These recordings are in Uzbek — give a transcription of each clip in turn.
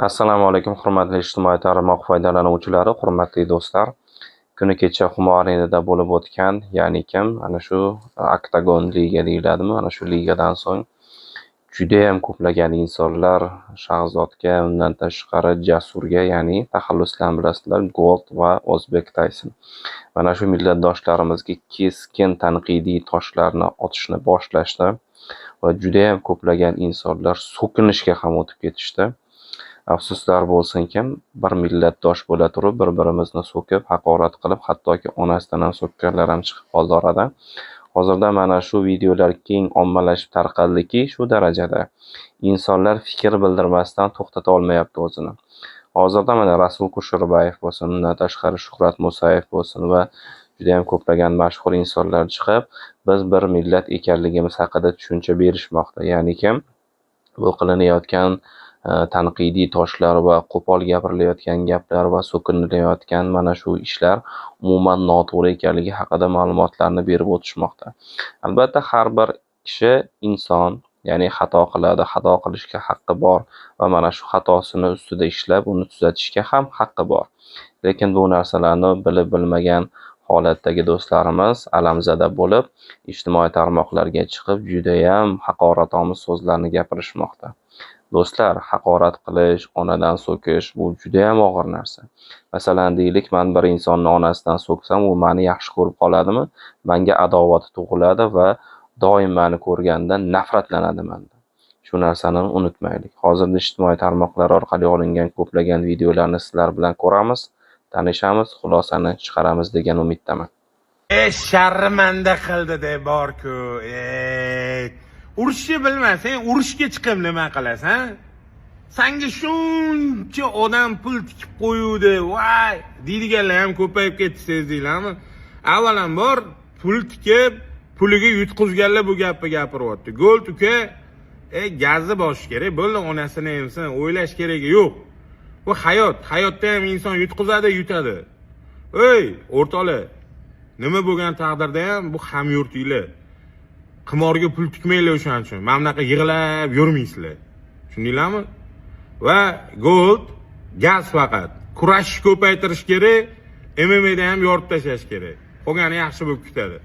Assalomu alaykum, hurmatli ijtimoiy tarmoq foydalanuvchilari, hurmatli do'stlar. Kuni kecha Humo Arenada bo'lib o'tgan, ya'ni kim, ana shu Oktagon liga deyiladimi, ana shu ligadan so'ng judayam ko'plagan insonlar Shahzodga, undan tashqari Jasurga, ya'ni taxalluslarni bilasizlar, Gold va O'zbek Tayson. Mana shu millatdoshlarimizga keskin tanqidiy toshlarni otishni boshlashdi va judayam ko'plagan insonlar so'kinishga ham o'tib ketishdi. Afsuslar bo'lsinkim, bir millatdosh bo'la turib, bir-birimizni so'kib, haqorat qilib, hattoki onasidan ham so'kkanlar ham chiqib qoldi orada. Hozirda mana shu videolar keng ommalashib tarqaldiki, shu darajada insonlar fikr bildirmasdan to'xtata olmayapti o'zini. Hozirda mana Rasul Kusherbayev bo'lsin, undan tashqari Shuhrat Musayev bo'lsin va judayam ko'plagan mashhur insonlar chiqib, biz bir millat ekanligimiz haqida tushuncha berishmoqda. Ya'ni kim bu qilinayotgan tanqidiy toshlar va qo'pol gapirilayotgan gaplar va so'kinilayotgan mana shu ishlar umuman noto'g'ri ekanligi haqida ma'lumotlarni berib o'tishmoqda. Albatta, har bir kishi inson, ya'ni xato qiladi, xato qilishga haqqi bor va mana shu xatosini ustida ishlab, uni tuzatishga ham haqqi bor. Lekin bu narsalarni bilib bilmagan holatdagi do'stlarimiz alamzada bo'lib, ijtimoiy tarmoqlarga chiqib, judayam haqoratomuz so'zlarni gapirishmoqda. Do'stlar, haqorat qilish, onadan so'kish bu judayam og'ir narsa. Masalan, deylik, man bir insonni onasidan so'ksam, u meni yaxshi ko'rib qoladimi? Menga adovati tug'iladi va doim meni ko'rganda nafratlanadi mendan. Shu narsani unutmaylik. Hozirda ijtimoiy tarmoqlar orqali olingan ko'plagan videolarni sizlar bilan ko'ramiz, tanishamiz, xulosani chiqaramiz degan umiddaman. E, sharri manda qildi deb borku. E, urushni bilmasang, urushga chiqib nima qilasan? Sanga shuncha odam pul tikib qo'yuvdi, voy deydiganlar ham ko'payib ketdi, sezdinglarmi? Avvalambor pul tikib, puliga yutqizganlar bu gapni gapiryapti. Gold uka, e, gazni bosish kerak, bo'ldi, onasini emsin, o'ylash keragi yo'q. Bu hayot, hayotda ham inson yutqizadi, yutadi. Ey, o'rtoqlar, nima bo'lgan taqdirda ham bu hamyurtinglar. Qimorga pul tikmanglar o'shaning uchun. Mana bunaqa yig'lab yurmaysizlar. Tushundinglarmi? Va Gold gaz faqat. Kurashni ko'paytirish kerak, MMAda ham yorib tashlash kerak. Qolgani yaxshi bo'lib ketadi.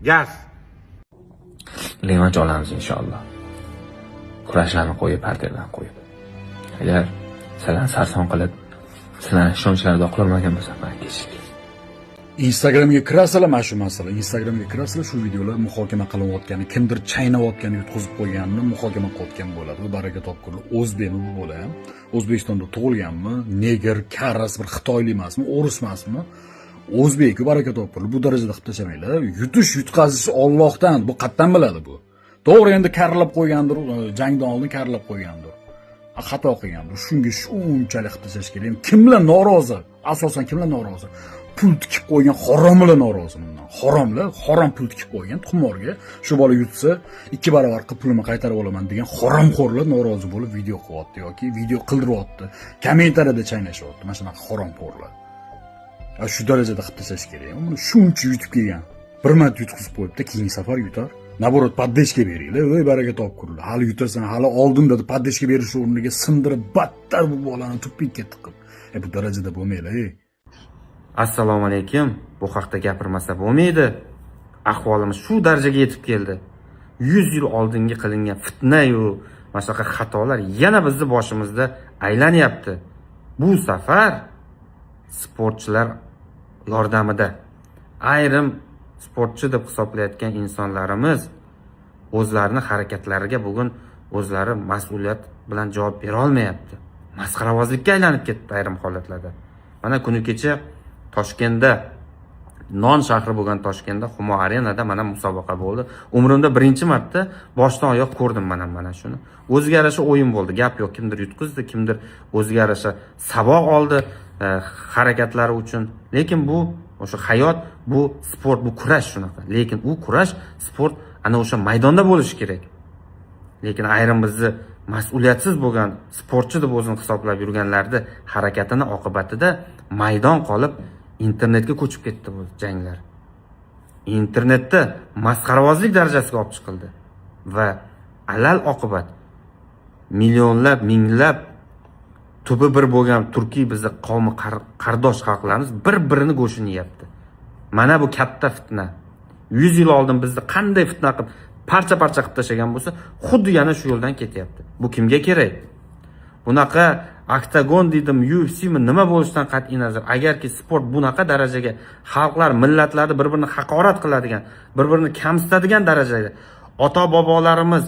Gaz. Revansh olamiz, inshaalloh. Kurashlarni qo'yib, partiyalarni qo'yib. Agar sizlarni sarson qilib, sizlarni ishonchlarini oqlolmagan bo'lsam, meni kechiring. Instagramga kirasizlar, mana shu masala. Instagramga kirasizlar, shu videolar muhokama qilinayotgani, kimdir chaynayotgani, yutqizib qo'yganini muhokama qilayotgan bo'ladi. Bu baraka topkurlar, o'zbekmi bu bola ham? O'zbekistonda tug'ilganmi? Negr, karas, bir xitoylik emasmi, o'ris emasmi? O'zbek-ku, baraka topkurlar. Bu darajada qilib tashlamanglar. Yutish, yutqazish Allohdan. Bu qayerdan biladi bu? To'g'ri, endi karlab qo'ygandir, jangdan oldin karlab qo'ygandir. Xato qilgandir. Shunga shunchalik qilib tashlash kerak. Kimlar norozi? Asosan kimlar norozi? Pul tikib qo'ygan haromlar norozi bundan. Haromlar, harom pul tikib qo'ygan qimorga. Shu bola yutsa, 2 barobar qilib pulimni qaytarib olaman degan haromxo'rlar norozi bo'lib video qilyapti yoki video qildiryapti. Kommentariyada chaynashyapti. Mana shunaqa haromxo'rlar. Shu darajada qilib tashlash kerak. Buni shuncha yutib kelgan. Bir marta yutqizib qo'yibdi, keyingi safar yutar. Наоборот, поддержка beringlar. Ey, baraka topkurlar. Hali yutasan, hali oldinda deb поддержка berish o'rniga sindirib, battar bu bolani тупик ka tiqib. E, bu darajada bo'lmanglar, ey. Assalomu alaykum. Bu haqda gapirmasa bo'lmaydi. Ahvolimiz shu darajaga yetib keldi. 100 yil oldingi qilingan fitna-yu mana shunaqa xatolar yana bizni boshimizda aylanyapti. Bu safar sportchilar yordamida ayrim sportchi deb hisoblayotgan insonlarimiz o'zlarini harakatlariga bugun o'zlari mas'uliyat bilan javob bera olmayapti. Masxaravozlikka aylanib ketdi ayrim holatlarda. Mana kuni kecha Toshkentda, non shahri bo'lgan Toshkentda, Humo Arenada mana musobaqa bo'ldi. Umrimda birinchi marta boshdan oyoq ko'rdim mana shuni. O'ziga yarasha o'yin bo'ldi. Gap yo'q, kimdir yutqizdi, kimdir o'ziga yarasha saboq oldi harakatlari uchun. Lekin bu o'sha hayot, bu sport, bu kurash shunaqa. Lekin u kurash, sport ana o'sha maydonda bo'lishi kerak. Lekin ayrim bizni mas'uliyatsiz bo'lgan sportchi deb o'zini hisoblab yurganlarni harakatini oqibatida maydon qolib, internetga ko'chib ketdi bu janglar. Internetda masxaravozlik darajasiga olib chiqildi va alal oqibat millionlab, minglab Tubi bir bo'lgan turkiy bizni qavmi qardosh xalqlarimiz bir birini go'shtini yeyapti. Mana bu katta fitna. 100 yil oldin bizni qanday fitna qilib, parcha parcha qilib tashlagan bo'lsa, xuddi yana shu yo'ldan ketyapti. Bu kimga kerak? Bunaqa oktagon dedim, UFCmi, nima bo'lishidan qat'iy nazar, agarki sport bunaqa darajaga xalqlar, millatlarni bir birini haqorat qiladigan, bir birini kamsitadigan darajaga, ota bobolarimiz,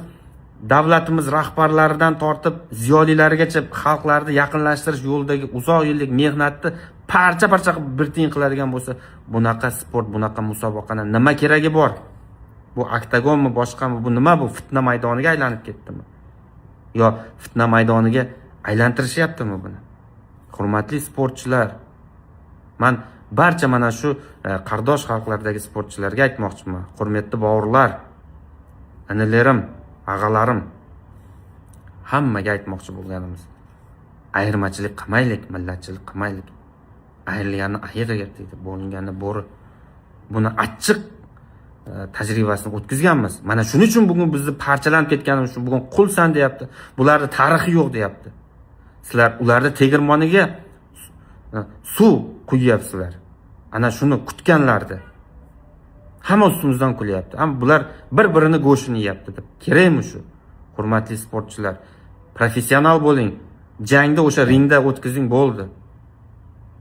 davlatimiz rahbarlaridan tortib ziyolilarigacha xalqlarni yaqinlashtirish yo'lidagi uzoq yillik mehnatni parcha parcha qilib bir tiyin qiladigan bo'lsa, bunaqa sport, bunaqa musobaqani nima keragi bor? Bu oktagonmi, boshqami, bu nima? Bu fitna maydoniga aylanib ketdimi yo fitna maydoniga aylantirishyaptimi buni? Hurmatli sportchilar, man barcha mana shu qardosh xalqlardagi sportchilarga aytmoqchiman. Hurmatli bovurlar, inilarim, ag'alarim, hammaga aytmoqchi bo'lganimiz: ayirmachilik qilmaylik, millatchilik qilmaylik. Ayrilganni ayiq yer deydi, bo'linganni bo'ri. Buni achchiq tajribasini o'tkazganmiz. Mana shuning uchun bugun bizni parchalanib ketganimiz uchun bugun qulsan deyapti, bularni tarixi yo'q deyapti. Sizlar ularni tegirmoniga suv quyyapsizlar. Ana shuni kutganlardi. Hamma ustimizdan kulyapti, hamma bular bir birini go'shtini yeyapti deb. Kerakmi shu? Hurmatli sportchilar, professional bo'ling. Jangda o'sha ringda o'tkazing, bo'ldi.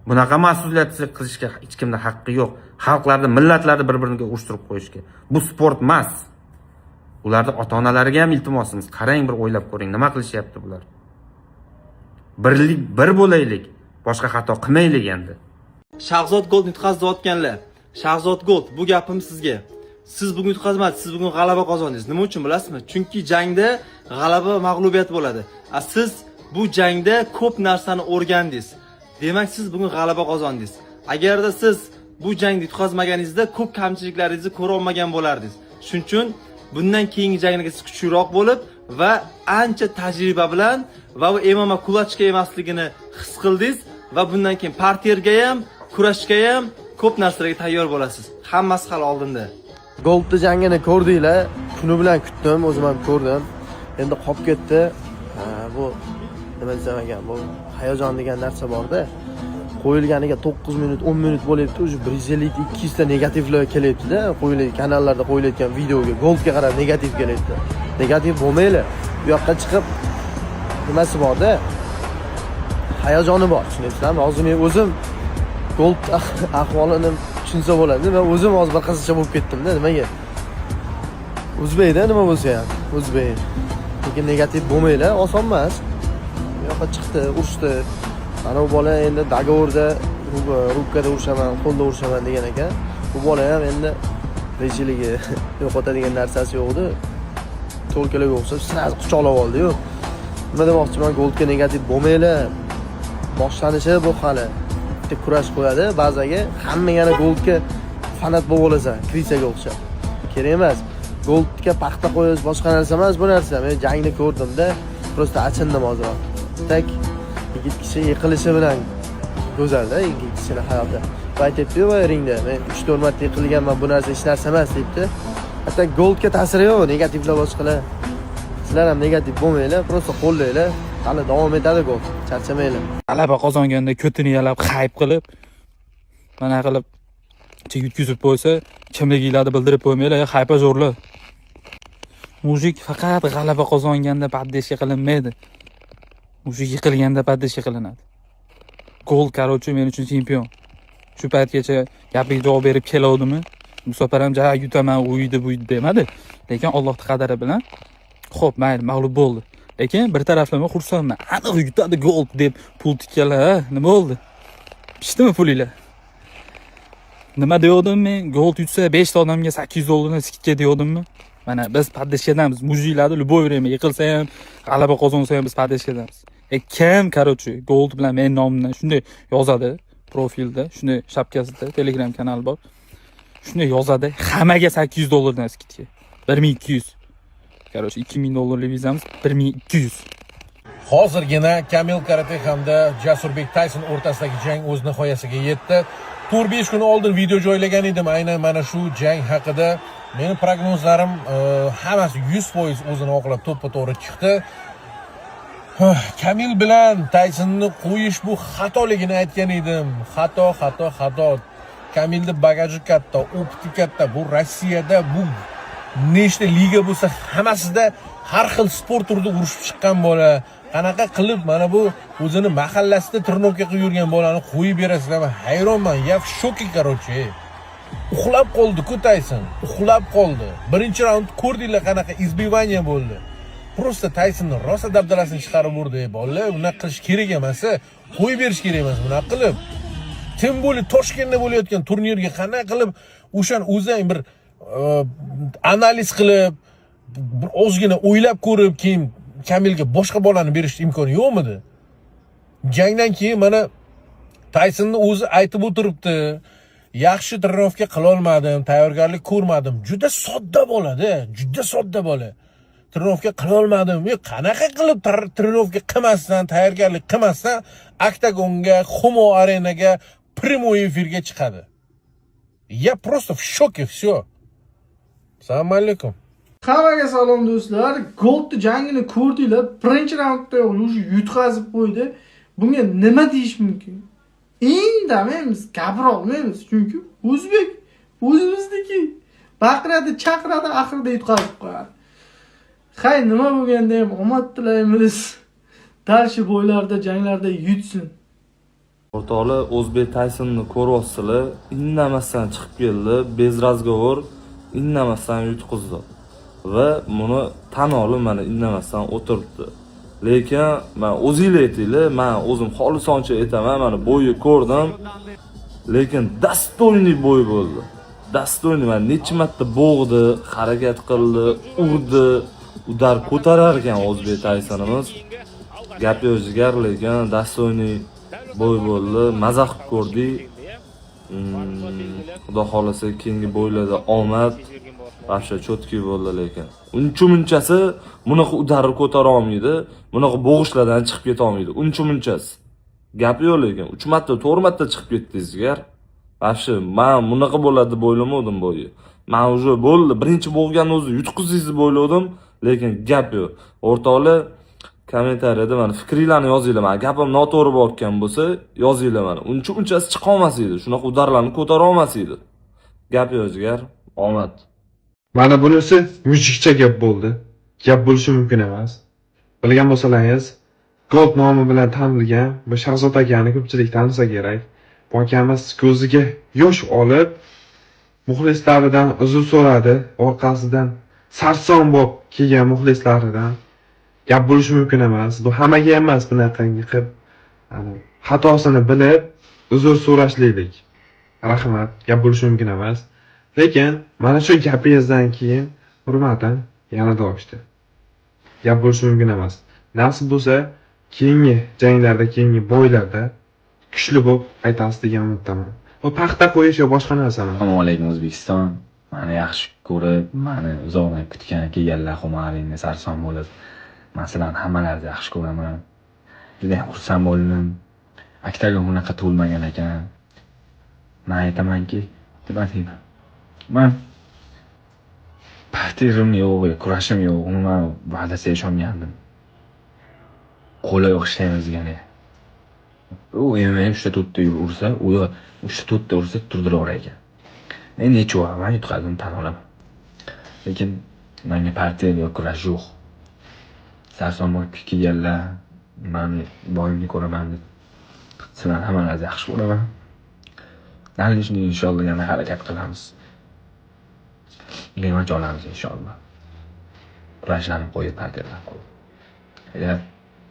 Bunaqa mas'uliyatsizlik qilishga hech kimni haqqi yo'q, xalqlarni, millatlarni bir biriga urushtirib qo'yishga. Bu sport emas. Ularni ota onalariga ham iltimosimiz: qarang, bir o'ylab ko'ring, nima qilishyapti bular. Birlik, bir bo'laylik, boshqa xato qilmaylik endi. Shahzod Gold yutqazayotganlar. Shahzod Gold, bu gapim sizga. Siz bugun yutqazmadingiz, siz bugun g'alaba qozondingiz. Nima uchun bilasizmi? Chunki jangda g'alaba, mag'lubiyat bo'ladi. A siz bu jangda ko'p narsani o'rgandingiz. Demak, siz bugun g'alaba qozondingiz. Agarda siz bu jangda yutqazmaganingizda, ko'p kamchiliklaringizni ko'ra olmagan bo'lardingiz. Shuning uchun bundan keyingi janglarga siz kuchliroq bo'lib va ancha tajriba bilan va bu MMA кулачка emasligini his qildingiz va bundan keyin parterga ham, kurashga ham, ko'p narsalarga tayyor bo'lasiz. Hammasi hali oldinda. Goldni jangini ko'rdinglar, kuni bilan kutdim, o'zim ham ko'rdim. Endi qolib ketdi. Ha, bu nima desam ekan, bu hayajon degan narsa borda. Qo'yilganiga 9 minut, 10 minut bo'lyapti, уже 150 200 ta negativlar kelyapti-da, qo'yilgan kanallarda qo'yilayotgan videoga, Goldga qarab negativ kelyapti. Negativ bo'lmanglar. Bu yoqqa chiqib nimasi borda? Hayajoni bor, tushunyapsizlarmi? Hozir men o'zim Gold ahvolini tushunsa bo'ladi. Men o'zim hozir bir qizcha bo'lib ketdim-da, nimaga? O'zbekda nima bo'lsa ham, o'zbek. Lekin negativ bo'lmanglar, oson emas. Bu yoqqa chiqdi, urushdi. Mana bu bola endi договор da рубка da urushaman, qo'lda urushaman degan ekan. Bu bola ham endi tirikchiligi, yo'qotadigan narsasi yo'q edi. To'lkalarga o'xshab сразу quchoqlab oldi-yu. Nima demoqchiman, Goldga negativ bo'lmanglar. Boshlanishi bu hali. Bitta kurash qo'yadi bazaga, hamma yana Goldga fanat bo'lib olasan, крыса ga o'xshab. Kerak emas. Goldga paxta qo'yish boshqa narsa emas bu narsa. Men jangni ko'rdimda, просто achindim ozroq. Так yigit kishi yiqilishi bilan go'zalda yigit kishini hayoti. Va aytyapti-yu ringda, men 3-4 marta yiqilganman, bu narsa hech narsa emas deyapti. Hatto Goldga ta'siri yo'q, negativlar, boshqalar. Sizlar ham negativ bo'lmanglar, просто qo'llanglar. Hali davom etadi Gold. Charchamanglar. G'alaba qozonganda ko'tini yalab, hayb qilib, mana qilib yutkazib qo'ysa, kimliginglarni bildirib qo'ymanglar, хайпожор lar. Мужик faqat g'alaba qozonganda поддержка qilinmaydi. Мужик yiqilganda поддержка qilinadi. Gold, короче, men uchun chempion. Shu paytgacha gapiga javob berib kelavdimi? Bu safar ham ja yutaman, uydi buydi demadi. Lekin Allohning qadari bilan, xo'p, mayli, mag'lub bo'ldi. Lekin bir taraflama xursandman. Aniq yutadi Gold deb pul tikkanlar, nima bo'ldi? Pishdimi pulinglar? Nima degandim men? Gold yutsa 5 ta odamga 800 dollardan скидка deyordimmi? Mana biz поддержка damiz. Мужик larni любой время yiqilsa ham, g'alaba qozonsa ham biz поддержка damiz. Kim, короче, Gold bilan men nomimdan shunday yozadi profilda, shunday shapkasida Telegram kanali bor. Shunday yozadi, hammaga 800 dollardan скидка. 1200. Короче, 2000 dollarlik vizamiz 1200. Hozirgina Kamil Karate hamda Jasurbek Tayson o'rtasidagi jang o'z nihoyasiga yetdi. 4-5 kun oldin video joylagan edim aynan mana shu jang haqida. Meni prognozlarim hammasi 100% o'zini oqlab, to'ppa to'g'ri chiqdi. Kamil bilan Taysonni qo'yish bu xatoligini aytgan edim. Xato, xato, xato. Kamilni bagaji katta, опыт i katta. Bu Rossiyada bu nechta liga bo'lsa, hammasida har xil sport turida urushib chiqqan bola. Qanaqa qilib mana bu o'zini mahallasida тренировка qilib yurgan bolani qo'yib berasizlar? Men hayronman. Я в шоке, короче. Uxlab qoldi-ku Tayson. Uxlab qoldi. Birinchi raund ko'rdinglar, qanaqa избивание bo'ldi. Просто Taysonni rosa dabdalasini chiqarib urdi. Bolalar, unaqa qilish kerak emas. Qo'yib berish kerak emas bunaqa qilib. Тем более Toshkentda bo'layotgan turnirga qanday qilib o'shani o'zi bir analiz qilib, bir ozgina o'ylab ko'rib, keyin Kamilga boshqa bolani berish imkoni yo'qmidi? Jangdan keyin mana Taysonni o'zi aytib o'tiribdi. Yaxshi тренировка qilolmadim, tayyorgarlik ko'rmadim. Juda sodda bolada, juda sodda bola. Тренировка qilolmadim. Qanaqa qilib тренировка qilmasdan, tayyorgarlik qilmasdan oktagonga, Humo Arenaga прямой efirga chiqadi? Я просто в шоке, все. Assalomu alaykum. Hammaga salom, do'stlar. Goldni jangini ko'rdinglar. Birinchi raundda уже yutqazib qo'ydi. Bunga nima deyish mumkin? Indamaymiz, gapira olmaymiz, chunki o'zbek, o'zimizniki. Baqiradi, chaqiradi, oxirida yutqazib qo'yadi. Hay, nima bo'lganda ham omad tilaymiz. Дальше бой larda, janglarda yutsin. O'rtoqlar, O'zbek Taysonni ko'ryapsizlar, indamasdan chiqib keldi, без разговор, indamasdan yutqizdi. Va buni tan olib, mana indamasdan o'tiribdi. Lekin man, o'zinglar aytinglar, man o'zim xolisoncha aytaman, mana бой ni ko'rdim. Lekin достойный бой bo'ldi. Достойный, mana necha marta bo'g'di, harakat qildi, urdi, удар ko'tarar ekan O'zbek Taysonimiz. Gap yo'q, jigar, lekin достойный бой bo'ldi. Maza qilib ko'rdik. Xudo xohlasa, keyingi бой larda omad. Вообще четкий bo'ldi lekin. Uncha munchasi bunaqa удар ni ko'tara olmaydi, bunaqa bo'g'ishlardan chiqib keta olmaydi. Uncha munchasi. Gap yo'q lekin 3 marta, 4 marta chiqib ketdingiz, jigar. Вообще, men bunaqa bo'ladi deb o'ylamovdim бой ni. Men уже bo'ldi, birinchi bo'g'ganni o'zi yutqizingiz deb o'yladim, lekin gap yo'q. O'rtoqlar, kommentariyada mana fikringlarni yozinglar. Mana gapim noto'g'ri bo'layotgan bo'lsa, yozinglar mana. Uncha munchasi chiqa olmas edi. Shunaqa удар larni ko'tara olmas edi. Gap yo'q, jigar. Omad. Mana bunisi mujikcha gap bo'ldi. Gap bo'lishi mumkin emas. Bilgan bo'lsalaringiz, Gold nomi bilan tanilgan bu Shahzod akani ko'pchilik tanisa kerak. Bu akamiz ko'ziga yosh olib, muxlislaridan uzr so'radi, orqasidan sarson bo'lib kelgan muxlislaridan. Gap bo'lishi mumkin emas. Bu hammaga emas bunaqangi qilib, xatosini bilib uzr so'rashliklik. Rahmat, gap bo'lishi mumkin emas. Lekin mana shu gapingizdan keyin hurmatim yanada oshdi. Gap bo'lishi mumkin emas. Nasib bo'lsa, keyingi janglarda, keyingi бой larda kuchli bo'lib qaytasiz degan umiddaman. Bu paxta qo'yish yo boshqa narsa emas. Assalomu alaykum, O'zbekiston. Mani yaxshi ko'rib, mani uzoqdan kutgan kelganlar, Humo sarson bo'lib, masalan, hammalaringizni yaxshi ko'raman. Judayam xursand bo'ldim. Oktagon bunaqa to'lmagan ekan. Man aytamanki, nima deyman? Man партер im yo'q, kurashim yo'q, umuman va'dasiga ishongandim. Qo'li o'xshaymiz degani. U MMA uchta to'rtta ursa, u uchta to'rtta ursa turdiraverar ekan. Endi nechun man yutqazdim, tan olaman. Lekin menga партер yo kurash yo'q. Sarson bo'lib kelganlar, mani бой imni ko'raman deb. Sizlarni hammalaringizni yaxshi ko'raman. Дальше inshaalloh yana harakat qilamiz. Revanch olamiz inshaalloh. Kurashlarni qo'yib, партер larni qo'yib. Agar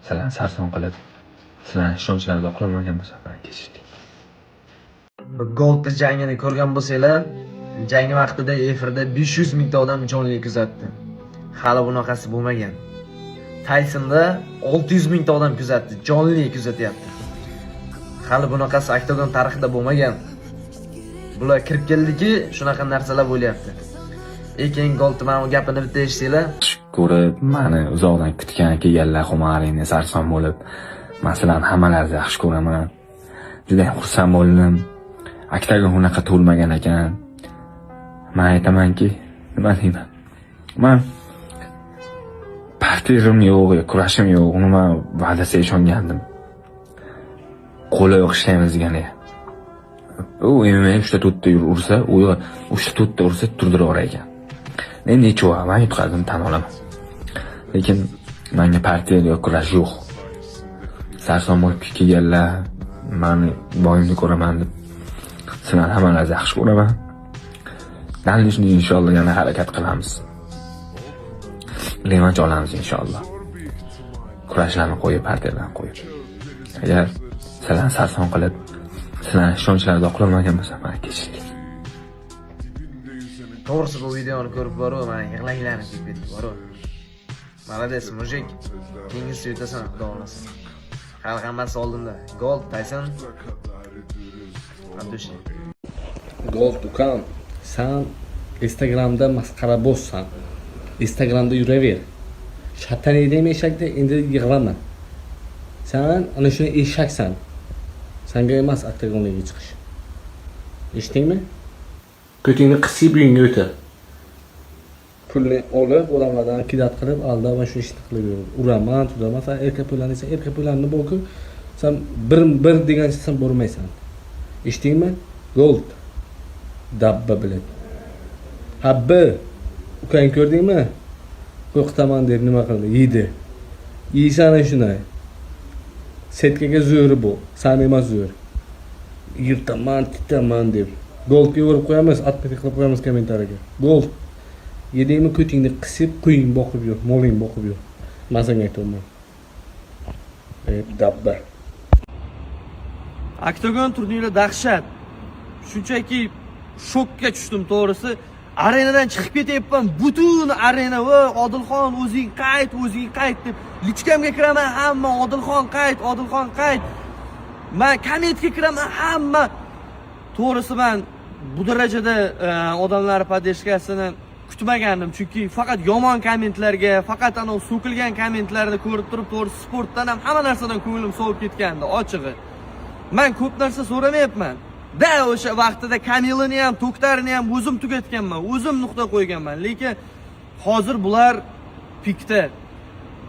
sizlarni sarson qilib, sizlarni ishonchlaringizni oqlamagan bo'lsam, meni kechiring. Goldni jangini ko'rgan bo'lsanglar, jang vaqtida efirda 500 mingta odam jonli kuzatdi. Hali bunaqasi bo'lmagan. Taysonda 600 mingta odam kuzatdi, jonli kuzatyapti. Hali bunaqasi oktagon tarixida bo'lmagan. Bular kirib keldiki, shunaqa narsalar bo'lyapti. Keyin Goldni mana bu gapini bitta eshitsanglar. Ko'rib, mani uzoqdan kutgan kelganlar, Humo sarson bo'lib, masalan, hammalaringizni yaxshi ko'raman. Judayam xursand bo'ldim. Oktagon bunaqa to'lmagan ekan. Man aytamanki, nima deyman? Man партер Parterim yo'q, kurashim yo'q. Umuman va'dasiga ishongandim. Qo'li yo'q ishlaymiz degani. U MMA 3 ta 4 ta ursa, u 3 ta 4 ta ursa turdiraverar ekan. Endi nechova, man yutqazdim, tan olaman. Lekin menga partiya yo'q, kurash yo'q. Sarson bo'lib kelganlar, mani boyimni ko'raman deb sizlarni hammalaringizni yaxshi ko'raman. Дальнейший inshaalloh yana harakat qilamiz. Revansh olamiz inshaalloh. Kurashlarni qo'yib, partiyalarni qo'yib. Agar sizlarni sarson qilib, sizlarni ishonchlaringizni oqlamagan bo'lsam, meni kechiring. To'g'risi, bu videoni ko'rib boru, man yig'lagilarim kelib ketdi boru. Молодец, мужик. Keyingisi yutasan, xudo xohlasa. Hali hammasi oldinda. Gold, Tyson. От души. Gold ukam, san Instagramda masxarabozsan. Instagramda yuraver. Shatan eding eshakda, endi yig'lama. San ana shuni eshaksan. Sanga emas oktagonga chiqish. Eshitdingmi? Ko'tingni qisib uyingga o'tir. Pulni olib, odamlardan кидать qilib, aldab mana shu ishni qilib yurdi. Uraman, turaman, san erkak san erkak po'lanni borku, san bir bir degancha san bormaysan. Eshitdingmi? Gold. Dabba bilan. Ha, bir. Ukang ko'rdingmi? Qo'rqitaman deb nima qildi? Yeydi. Yeysan shunday. Setkaga zo'ri bu. San emas zo'r. Yirtaman, titaman deb. Goldga urib qo'yamiz, отметка qilib qo'yamiz kommentariyaga. Gold. Yedingmi, ko'tingni qisib, quying boqib yur, moling boqib yur. Man senga aytyapman. Ey, dabba. Oktagon turniri dahshat. Shunchaki shokka tushdim to'g'risi. Arenadan chiqib ketyapman. Butun arena va "Odilxon, o'zing qayt, o'zing qayt" deb личка mga kiraman, hamma "Odilxon qayt, Odilxon qayt". Man kommentga kiraman, hamma. To'g'risi, man bu darajada odamlar поддержка sini kutmagandim, chunki faqat yomon kommentlarga, faqat anavi so'kilgan kommentlarni ko'rib turib, to'g'risi, sportdan ham, hamma narsadan ko'nglim sovib ketgandi ochig'i. Man ko'p narsa so'ramayapman da, o'sha vaqtida Kamilini ham, To'ktarini ham o'zim tugatganman, o'zim nuqta qo'yganman, lekin hozir bular пик da,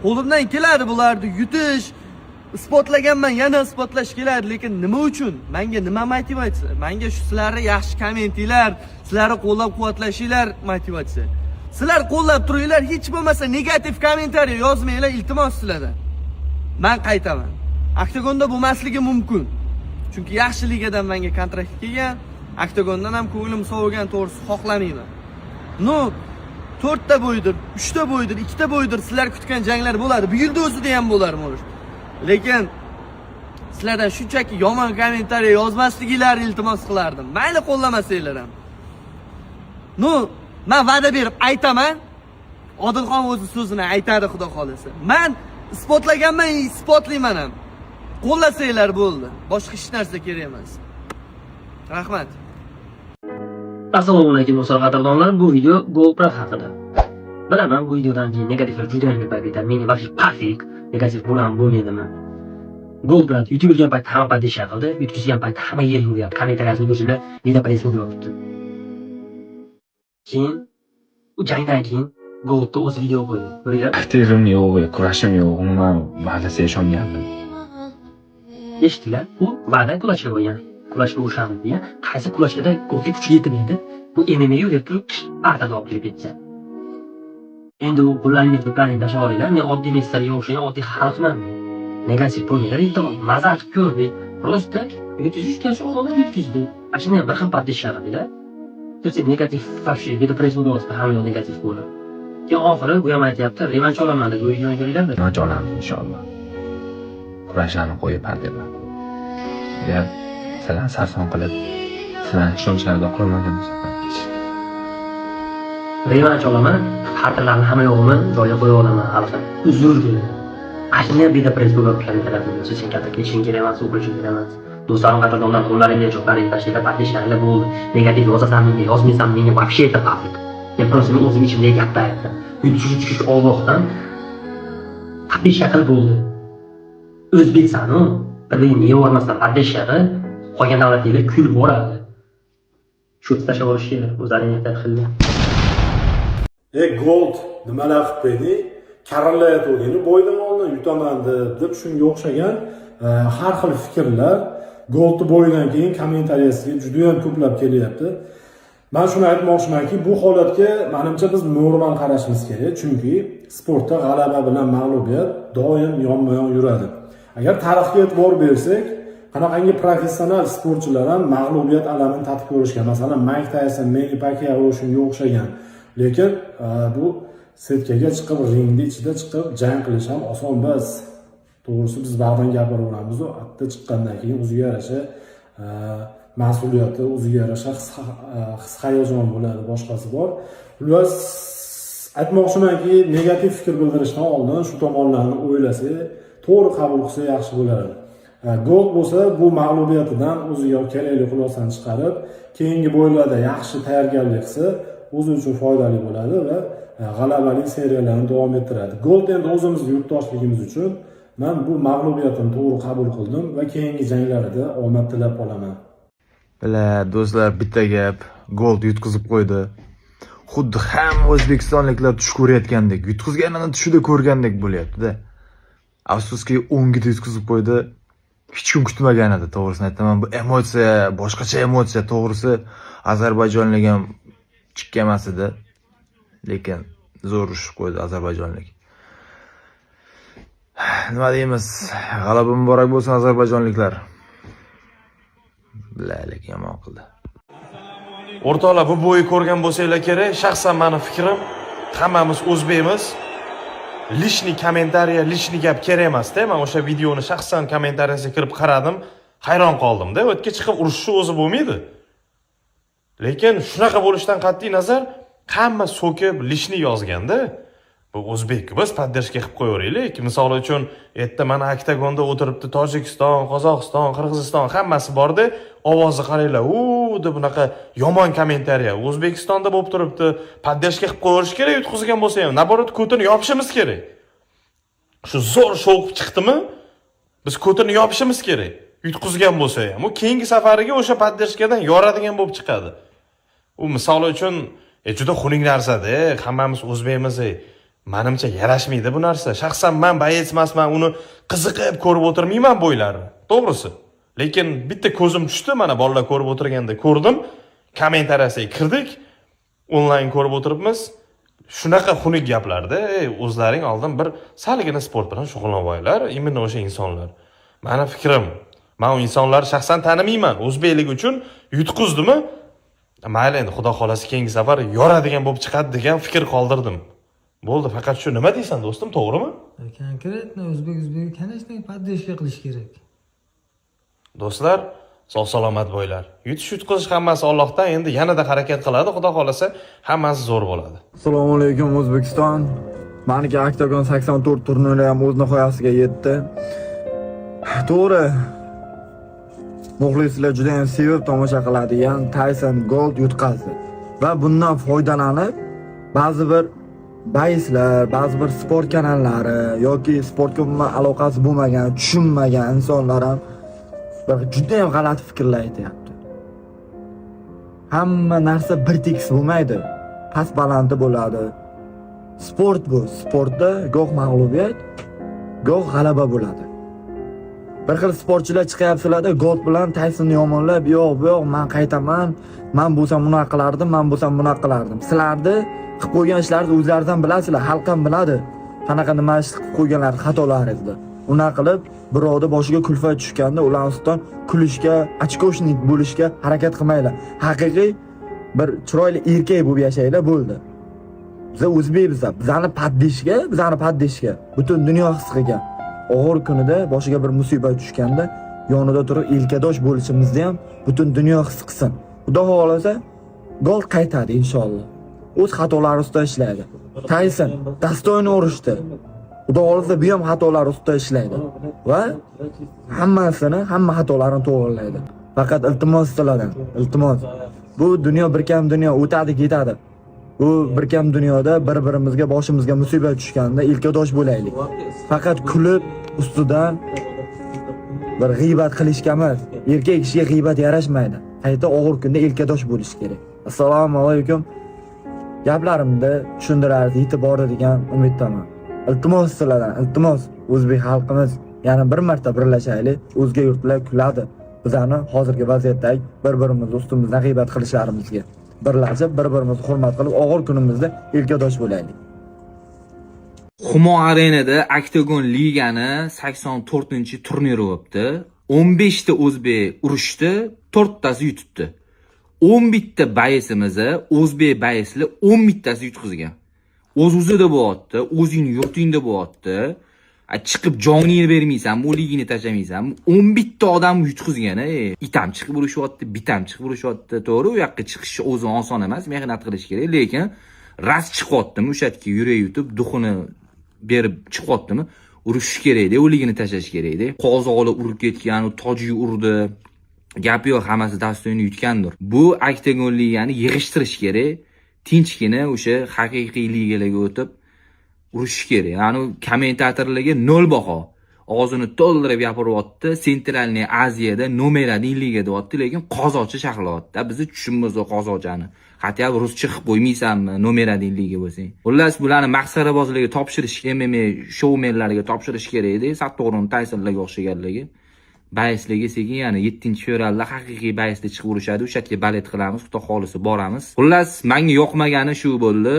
qo'limdan keladi bularni yutish, isbotlaganman, yana isbotlash keladi, lekin nima uchun? Manga nima motivatsiya? Manga shu sizlarni yaxshi kommentinglar, sizlarni qo'llab quvvatlashinglar motivatsiya. Sizlar qo'llab turinglar, hech bo'lmasa negativ kommentariy yozmanglar, iltimos sizlardan. Man qaytaman. Oktagonda bo'lmasligi mumkin, chunki yaxshi ligadan menga kontrakt kelgan. Oktagondan ham ko'nglim sovigan to'g'risi, xohlamayman. Ну, to'rtta бой dir, uchta бой dir, ikkita бой dir, sizlar kutgan janglar bo'ladi, bu yilda o'zida ham bo'lar может, lekin sizlardan shunchaki yomon kommentariy yozmasliginglarni iltimos qilardim, mayli, qo'llamasanglar ham. Ну, man va'da berib aytaman, Odilxon o'zi so'zini aytadi, xudo xohlasa. Man isbotlaganman, isbotlayman ham. Qo'llasanglar bo'ldi, boshqa hech narsa kerak emas. Rahmat. Assalomu alaykum, do'stlar, qadrdonlar. Bu video Gold haqida. Bilaman, bu videodan keyin negativlar juda ham ko'payib ketadi. Menga вообще пофиг, negativ bo'ladimi, bo'lmaydimi. Gold bilan yutib yurgan paytda hamma поддержка qildi, yutqizgan paytda hamma yerga uryapti. Kommentariyasini ko'rsanglar, недопресс uryapti. Keyin u jangdan keyin Goldda o'zi video qo'ydi. Ko'ringlar. Aktivim yo'q, kurashim yo'q, umuman va'dasiga ishongandim. Eshitdilar, u va'da kulashga qo'ygan. Kulashga urishamiz degan. Qaysi kulashda Goldga kuchi yetmaydi. Bu MMA deb turib partada olib kelib ketgan. Endi u pullarni pullarni tashlab olinglar. Men oddiy, men sizlarga o'xshagan oddiy xalqman. Negativ bo'lmanglar, iltimos. Maza qilib ko'rdik. Просто yutqizishgan shu odamlar yutqizdi. Ana shuni ham bir xil поддержка qildilar. То есть negativ вообще видеопроизводство hamma yoq negativ bo'ldi. Keyin oxiri bu ham aytyapti, revansh olaman deb, videoni ko'ringlarmi? Revansh olamiz inshaalloh. Kurashlarni qo'yib, partiyalar. Agar sizlarni sarson qilib, sizlarni ishonchlaringizni oqlamagan bo'lsam, Revansh olaman, xatirlarni hamma yo'g'ini joyiga qo'yib olaman hali ham. Uzr dedi. Ana shuni ham видеопресс bo'lib kommentariyada sen katta ketishing kerak emas, u qilishing kerak emas. Do'stlarim, qadrdonlar, qo'llaringga cho'klaringni tashlanglar, поддержка nglar bo'ldi. Negativ yozasan menga, yozmaysan menga, вообще это пофиг. Men просто men o'zim ichimdagi gapni aytdim. Yutish yutish Ollohdan, поддержка qilib bo'ldi. O'zbeksan-u, bir-biringni yevormasdan поддержка qil, qolgan davlatlar kulib boradi. Shu tashlab olish kerak, o'zlaring ehtiyot qilgan. E, Gold, nimalar qilib qo'yding? Karillayotgandingmi бой dan oldin yutaman deb, deb shunga o'xshagan har xil fikrlar Goldni бой idan keyin kommentariyasiga juda ham ko'plab kelyapti. Man shuni aytmoqchimanki, bu holatga manimcha biz normal qarashimiz kerak, chunki sportda g'alaba bilan mag'lubiyat doim yonma yon yuradi. Agar tarixga e'tibor bersak, qanaqangi professional sportchilar ham mag'lubiyat alamini tatib ko'rishgan. Masalan, Mayk Tayson, Menni Pakyao, shunga o'xshagan. Lekin bu setkaga chiqib, ringni ichida chiqib jang qilish ham oson emas. To'g'risi, biz bag'dan gapiraveramizu, atda chiqqandan keyin o'ziga yarasha mas'uliyati, o'ziga yarasha his hayajon bo'ladi, boshqasi bor. Xullas, aytmoqchimanki, negativ fikr bildirishdan oldin shu tomonlarni o'ylasak, to'g'ri qabul qilsa yaxshi bo'lardi. Gold bo'lsa bu mag'lubiyatidan o'ziga kerakli xulosani chiqarib, keyingi бой larda yaxshi tayyorgarlik qilsa, o'zi uchun foydali bo'ladi va g'alabali seriyalarni davom ettiradi. Gold endi o'zimizni yurtdoshligimiz uchun man bu mag'lubiyatini to'g'ri qabul qildim va keyingi janglarida omad tilab qolaman. Bila, do'stlar, bitta gap, Gold yutqizib qo'ydi. Xuddi hamma o'zbekistonliklar tush ko'rayotgandek, yutqizganini tushida ko'rgandek bo'lyapti-da. Afsuski, o'ngida yutqizib qo'ydi. Hech kim kutmagan edi, to'g'risini aytaman. Bu emotsiya, boshqacha emotsiya, to'g'risi ozarbayjonlik ham chikka emas edi. Lekin zo'r urushib qo'ydi ozarbayjonlik. Nima deymiz? G'alaba muborak bo'lsin, ozarbayjonliklar. Bila, lekin yomon qildi. O'rtoqlar, bu бой ni ko'rgan bo'lsanglar kerak. Shaxsan mani fikrim, hammamiz o'zbekmiz. Лишний комментария, лишний gap kerak emasda. Man o'sha videoni shaxsan kommentariyasiga kirib qaradim, hayron qoldim-da. U yerga chiqib urushishni o'zi bo'lmaydi. Lekin shunaqa bo'lishidan qat'iy nazar, hamma so'kib, лишний yozganda. Bu o'zbek, biz поддержка qilib qo'yaveraylik. Misol uchun, erta mana oktagonda o'tiribdi Tojikiston, Qozog'iston, Qirg'iziston, hammasi borda, ovozni qaranglar, u deb bunaqa yomon kommentariya. O'zbekistonda bo'lib turibdi, поддержка qilib qo'yaverish kerak yutqizgan bo'lsa ham. Наоборот, ko'tini yopishimiz kerak. Shu zo'r shou qilib chiqdimi? Biz ko'tini yopishimiz kerak. Yutqizgan bo'lsa ham. U keyingi safariga o'sha поддержка dan yoradigan bo'lib chiqadi. U misol uchun juda xunuk narsada, hammamiz o'zbekmiz. Manimcha yarashmaydi bu narsa. Shaxsan man боец emasman, uni qiziqib ko'rib o'tirmayman бой larni. To'g'risi. Lekin bitta ko'zim tushdi, mana bolalar ko'rib o'tirganda ko'rdim. Kommentariyasiga kirdik. Onlayn ko'rib o'tiribmiz. Shunaqa xunuk gaplarda, o'zlaring oldin bir salgina sport bilan shug'ullanib olinglar, именно o'sha insonlar. Mani fikrim, men u insonlarni shaxsan tanimayman. O'zbeklik uchun yutqizdimi? Mayli endi, Xudo xolasa keyingi safar yoradigan bo'lib chiqadi degan fikr qoldirdim. Bo'ldi, faqat shu. Nima deysan, do'stim, to'g'rimi? Конкретно o'zbek o'zbekga, конечно, поддержка qilish kerak. Do'stlar, sog' salomat bo'linglar. Yutish yutqizish hammasi Allohdan, endi yanada harakat qiladi, Xudo xolasa hammasi zo'r bo'ladi. Assalomu alaykum, O'zbekiston. Maniki Oktagon 84 turniri ham o'z nihoyasiga yetdi. To'g'ri. Muxlislar juda ham sevib tomosha qiladigan Tyson Gold yutqazdi. Va bundan foydalanib ba'zi bir боец lar, ba'zi bir sport kanallari yoki sportga umuman aloqasi bo'lmagan, tushunmagan insonlar ham bir juda ham g'alati fikrlar aytyapti. Hamma narsa bir tekis bo'lmaydi. Past balandi bo'ladi. Sport bu. Sportda goh mag'lubiyat, goh g'alaba bo'ladi. Bir xil sportchilar chiqyapsizlarda, Gold bilan Taysonni yomonlab, yo'q, bu yo'q, man qaytaman, man bo'lsam bunaqa qilardim, man bo'lsam bunaqa qilardim. Sizlarni qilib qo'ygan ishlaringizni o'zlaringiz ham bilasizlar, xalq ham biladi. Qanaqa nima ish qilib qo'yganlar xatolaringizni. Unaqa qilib birovni boshiga kulfat tushganda ular ustidan kulishga, очкошник bo'lishga harakat qilmanglar. Haqiqiy bir chiroyli erkak bo'lib yashanglar, bo'ldi. Biz o'zbekmiz, bizani поддержка butun dunyo his qilgan. Og'ir kunida boshiga bir musibat tushganda yonida turib elkadosh bo'lishimizni ham butun dunyo his qilsin. Xudo xohlasa Gold qaytadi inshaalloh. O'z xatolari ustida ishlaydi. Tayson достойно urushdi. Xudo xohlasa bu ham xatolar ustida ishlaydi va hammasini, hamma xatolarini to'g'rilaydi. Faqat iltimos sizlardan, iltimos. Bu dunyo bir kam dunyo, o'tadi, ketadi. Bu bir kam dunyoda bir-birimizga boshimizga musibat tushganda elkadosh bo'laylik. Faqat kulib ustidan bir g'iybat qilishga emas. Erkak kishiga g'iybat yarashmaydi. Qayta og'ir kunda elkadosh bo'lish kerak. Assalomu alaykum. Gaplarimni tushuntirardi, yetib bordi degan umiddaman. Iltimos sizlardan, iltimos, o'zbek xalqimiz yana bir marta birlashaylik. O'zga yurtlar kuladi bizani hozirgi vaziyatdagi bir-birimizni ustimizdan g'iybat qilishlarimizga. Birlashib, bir-birimizni hurmat qilib, og'ir kunimizda yelkadosh bo'laylik. Humo Arenada Oktagon Ligani 84-turniri bo'libdi. 15 ta o'zbek urushdi, 4 tasi yutibdi. 11 ta боец imiz, o'zbek боец lar 11 tasi yutqizgan. O'z o'zida bo'lyapti, o'zingni yurtingda bo'lyapti. A, chiqib joningni bermaysanmi, o'ligingni tashlamaysanmi? 11 ta odam yutqizgan, ey. Itam chiqib urushyapti, bitam chiqib urushyapti. To'g'ri, u yoqqa chiqish o'zi oson emas, mehnat qilish kerak, lekin ras chiqyaptimi, o'sha yerga yurak yutib, дух ini berib chiqyaptimi, urushish kerakda, o'ligini tashlash kerakda. Qozoqlar urib ketgan, tojik urdi. Gap yo'q, hammasi достойный yutgandir. Bu Oktagon Ligani yig'ishtirish kerak. Tinchgina o'sha haqiqiy ligalarga o'tib urushish kerak. Ya'ni kommentatorlarga nol baho. Og'zini to'ldirib gapiryapti. Центральный Aziyada номер один liga deyapti, lekin qozoqcha sharhlayapti. Bizni tushunmaymiz qozoqchani. Хотя бы ruscha qilib qo'ymaysanmi, номер один liga bo'lsang. Xullas, bularni masxarabozlarga topshirish, MMA shoumenlarga topshirish kerak edi. Satto'g'rini Taysonlarga o'xshaganlarga. Боец larga sekin, yana 7-fevralda haqiqiy боец lar chiqib urushadi. O'sha yerga болеть qilamiz, xudo xolisa boramiz. Xullas, menga yoqmagani shu bo'ldi.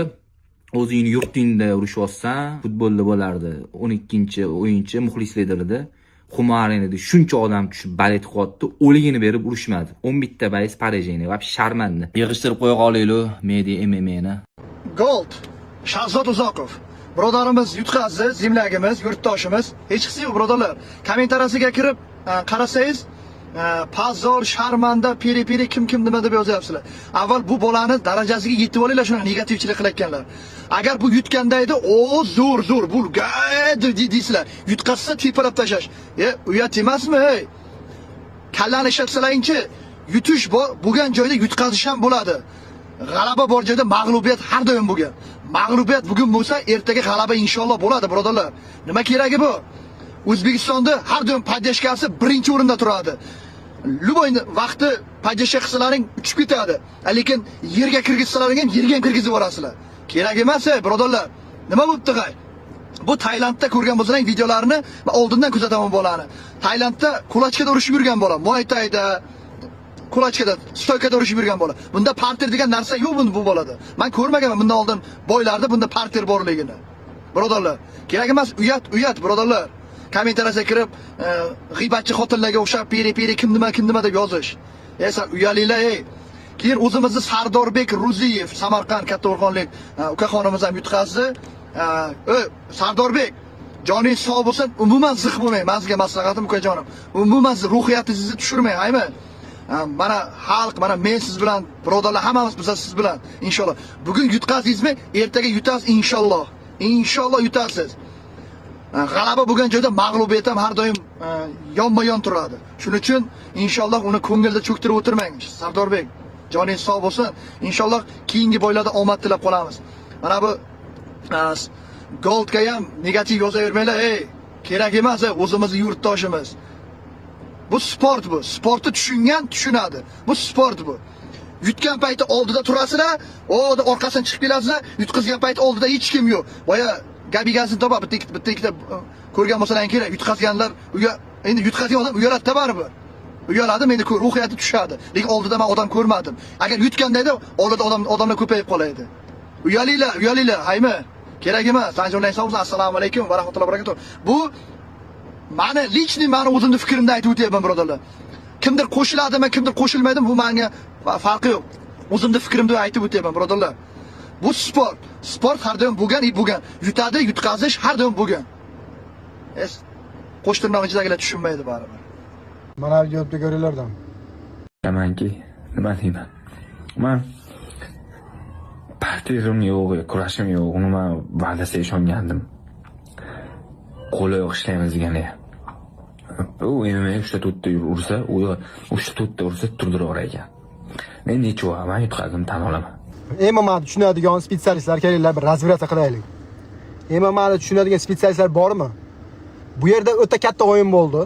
O'zingni yurtingda urushyapsan, futbolda bo'lardi. 12-o'yinchi muxlislar edi. Humo Arenada shuncha odam tushib болеть qilyapti, o'ligini berib urushmadi. 11 ta боец поражение, вообще sharmanda. Yig'ishtirib qo'ya qolaylik media MMA'ni. Gold, Shahzod Uzoqov. Birodarimiz yutqazdi, земляк imiz, yurtdoshimiz. Hech qisi yo'q, birodarlar. Kommentariyasiga kirib qarasangiz, позор, sharmanda, peri peri, kim kim nima deb yozyapsizlar. Avval bu bolani darajasiga yetib olinglar, shunaqa negativchilik qilayotganlar. Agar bu yutganda edi, o zo'r zo'r, bu deysizlar. Yutqazsa tepalab tashlash. E, uyat emasmi, ey? Kallani ishlatsalaringchi, yutish bor, bo'lgan joyda yutqazish ham bo'ladi. G'alaba bor joyda mag'lubiyat har doim bo'lgan. Mag'lubiyat bugun bo'lsa, ertaga g'alaba inshaalloh bo'ladi, birodarlar. Nima keragi bu? O'zbekistonda har doim поддержка si birinchi o'rinda turadi. Любой vaqti поддержка qilsalaring uchib ketadi. Lekin yerga kirgizsalaring ham yerga ham kirgizib yuborasizlar. Kerak emas, ey, birodarlar. Nima bo'pti g'ay? Bu Tailandda ko'rgan bo'lsang videolarini, men oldindan kuzataman bolani. Tailandda кулачка da urushib yurgan bola, Muay Thai'da кулачка da, стойка da urushib yurgan bola. Bunda parter degan narsa yo'q bunda, bu bolada. Men ko'rmaganman bundan oldin бой larda bunda parter borligini. Birodarlar, kerak emas, uyat, uyat, birodarlar. Kommentariyasiga kirib, g'iybatchi xotinlarga o'xshab peri peri, kim nima, kim nima deb yozish. Ey, san uyalinglar, ey. Keyin o'zimizni Sardorbek Ruziyev, Samarqand Kattaqo'rg'onlik ukaxonimiz ham yutqazdi. Ey, Sardorbek, joningiz sog' bo'lsin, umuman ziq bo'lmang. Men sizga maslahatim, ukajonim. Umuman ruhiyatingizni tushirmang, aymi? Mana xalq, mana men siz bilan, birodarlar, hammamiz biz siz bilan inshaalloh. Bugun yutqazdingizmi, ertaga yutasiz inshaalloh. Inshaalloh yutasiz. G'alaba bo'lgan joyda mag'lubiyat ham har doim yonma-yon turadi. Shuning uchun inshaalloh uni ko'ngilda cho'ktirib o'tirmang. Sardorbek, joningiz sog' bo'lsin. Inshaalloh keyingi бой larda omad tilab qolamiz. Mana bu Goldga ham negativ yozavermanglar, ey. Kerak emas, ey, o'zimizni yurtdoshimiz. Bu sport bu. Sportni tushungan tushunadi. Bu sport bu. Yutgan payti oldida turasizlar, o orqasidan chiqib kelasizlar, yutqizgan payti oldida hech kim yo'q. Boya gabigasini topa bitta ikkita, bitta ikkita ko'rgan bo'lsalaring kerak, yutqazganlar uya, endi yutqazgan odam uyaladi baribir. Uyaladi, endi ruhiyati tushadi. Lekin oldida men odam ko'rmadim. Agar yutganda edi, oldida odamlar ko'payib qolaydi. Uyalinglar, uyalinglar, haymi? Kerak emas. Tanjonlar sog' bo'lsin. Assalomu alaykum va rahmatullohi va barakatuh. Bu mani личный, mani o'zimni fikrimni aytib o'tyapman, birodarlar. Kimdir qo'shiladimi, kimdir qo'shilmaydimi, bu menga farqi yo'q. O'zimni fikrimni aytib o'tyapman, birodarlar. Bu sport. Sport har doim bo'lgan, bo'lgan. Yutadi, yutqazish har doim bo'lgan. Es qo'sh tirnoq ichidagilar tushunmaydi baribir. Mana videoda ko'ringlardan. Bilamanki, nima deyman. Man parterim yo'q, kurashim yo'q, umuman va'dasiga ishongandim. Qo'l oyoq ishlaymiz degani. U MMA 3 ta 4 ta ursa, u 3 ta 4 ta ursa turdiraverar ekan. Men nechun, man yutqazdim, tan olaman. MMA'ni tushunadigan специалист lar, kelinglar, bir разбираться qilaylik. MMA'ni tushunadigan специалист lar bormi? Bu yerda o'ta katta o'yin bo'ldi.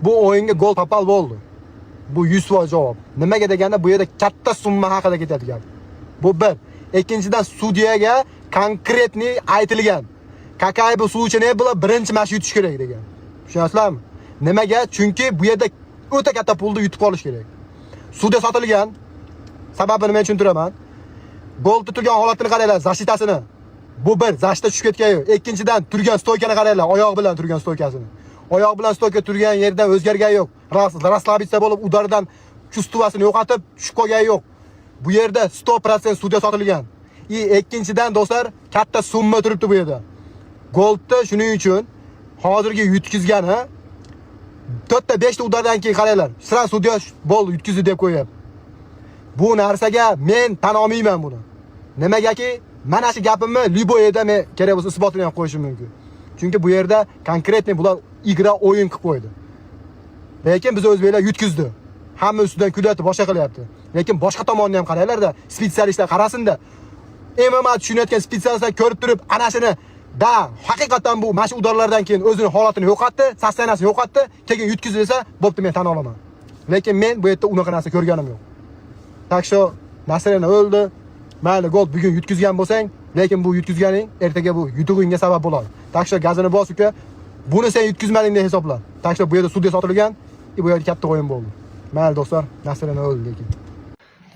Bu o'yinga Gold попал bo'ldi. Bu 100% javob. Nimaga deganda, bu yerda katta summa haqida ketadi gap. Bu bir. Ikkinchidan, sudyaga конкретный aytilgan. Какая бы случай не было, birinchi mana shu yutish kerak degan. Tushunasizlarmi? Nimaga? Chunki bu yerda o'ta katta pulni yutib qolish kerak. Sudya sotilgan. Sababini men tushuntiraman. Goldni turgan holatini qaranglar, защита sini. Bu bir, защита tushib ketgan yo'q. Ikkinchidan, turgan стойка ni qaranglar, oyog'i bilan turgan стойка sini. Oyoq bilan стойка turgan yerdan o'zgargan yo'q. Расслабиться bo'lib, удар dan чувство sini yo'qotib tushib qolgan yo'q. Bu yerda 100% sudya sotilgan. И ikkinchidan, do'stlar, katta summa turibdi bu yerda. Goldni shuning uchun hozirgi yutkizgani to'rtta, beshta удар dan keyin qaranglar. Сразу sudya bo'ldi, yutkizdi deb qo'yapti. Bu narsaga men tan olmayman buni. Nimagaki, mana shu gapimni любой yerda men kerak bo'lsa isbotini ham qo'yishim mumkin. Chunki bu yerda конкретный bular игра, o'yin qilib qo'ydi. Lekin biz o'zbeklar yutkizdi. Hamma ustidan kulyapti, boshqa qilyapti. Lekin boshqa tomonni ham qaranglarda, специалист lar qarasinda. MMA tushunayotgan специалист lar ko'rib turib, ana shuni da haqiqatan bu mana shu удар lardan keyin o'zini holatini yo'qotdi, состояние sini yo'qotdi, keyin yutkizdi desa, bo'pti, men tan olaman. Lekin men bu yerda unaqa narsa ko'rganim yo'q. Так что Nasrina o'ldi. Mayli, Gold, bugun yutkizgan bo'lsang, lekin bu yutkizganing ertaga bu yutug'ingga sabab bo'ladi. Так что gazini bos, uka. Buni sen yutkizmading deb hisobla. Так что bu yerda sudya sotilgan, bu yerda katta o'yin bo'ldi. Mayli, do'stlar, Nasrina o'ldi lekin.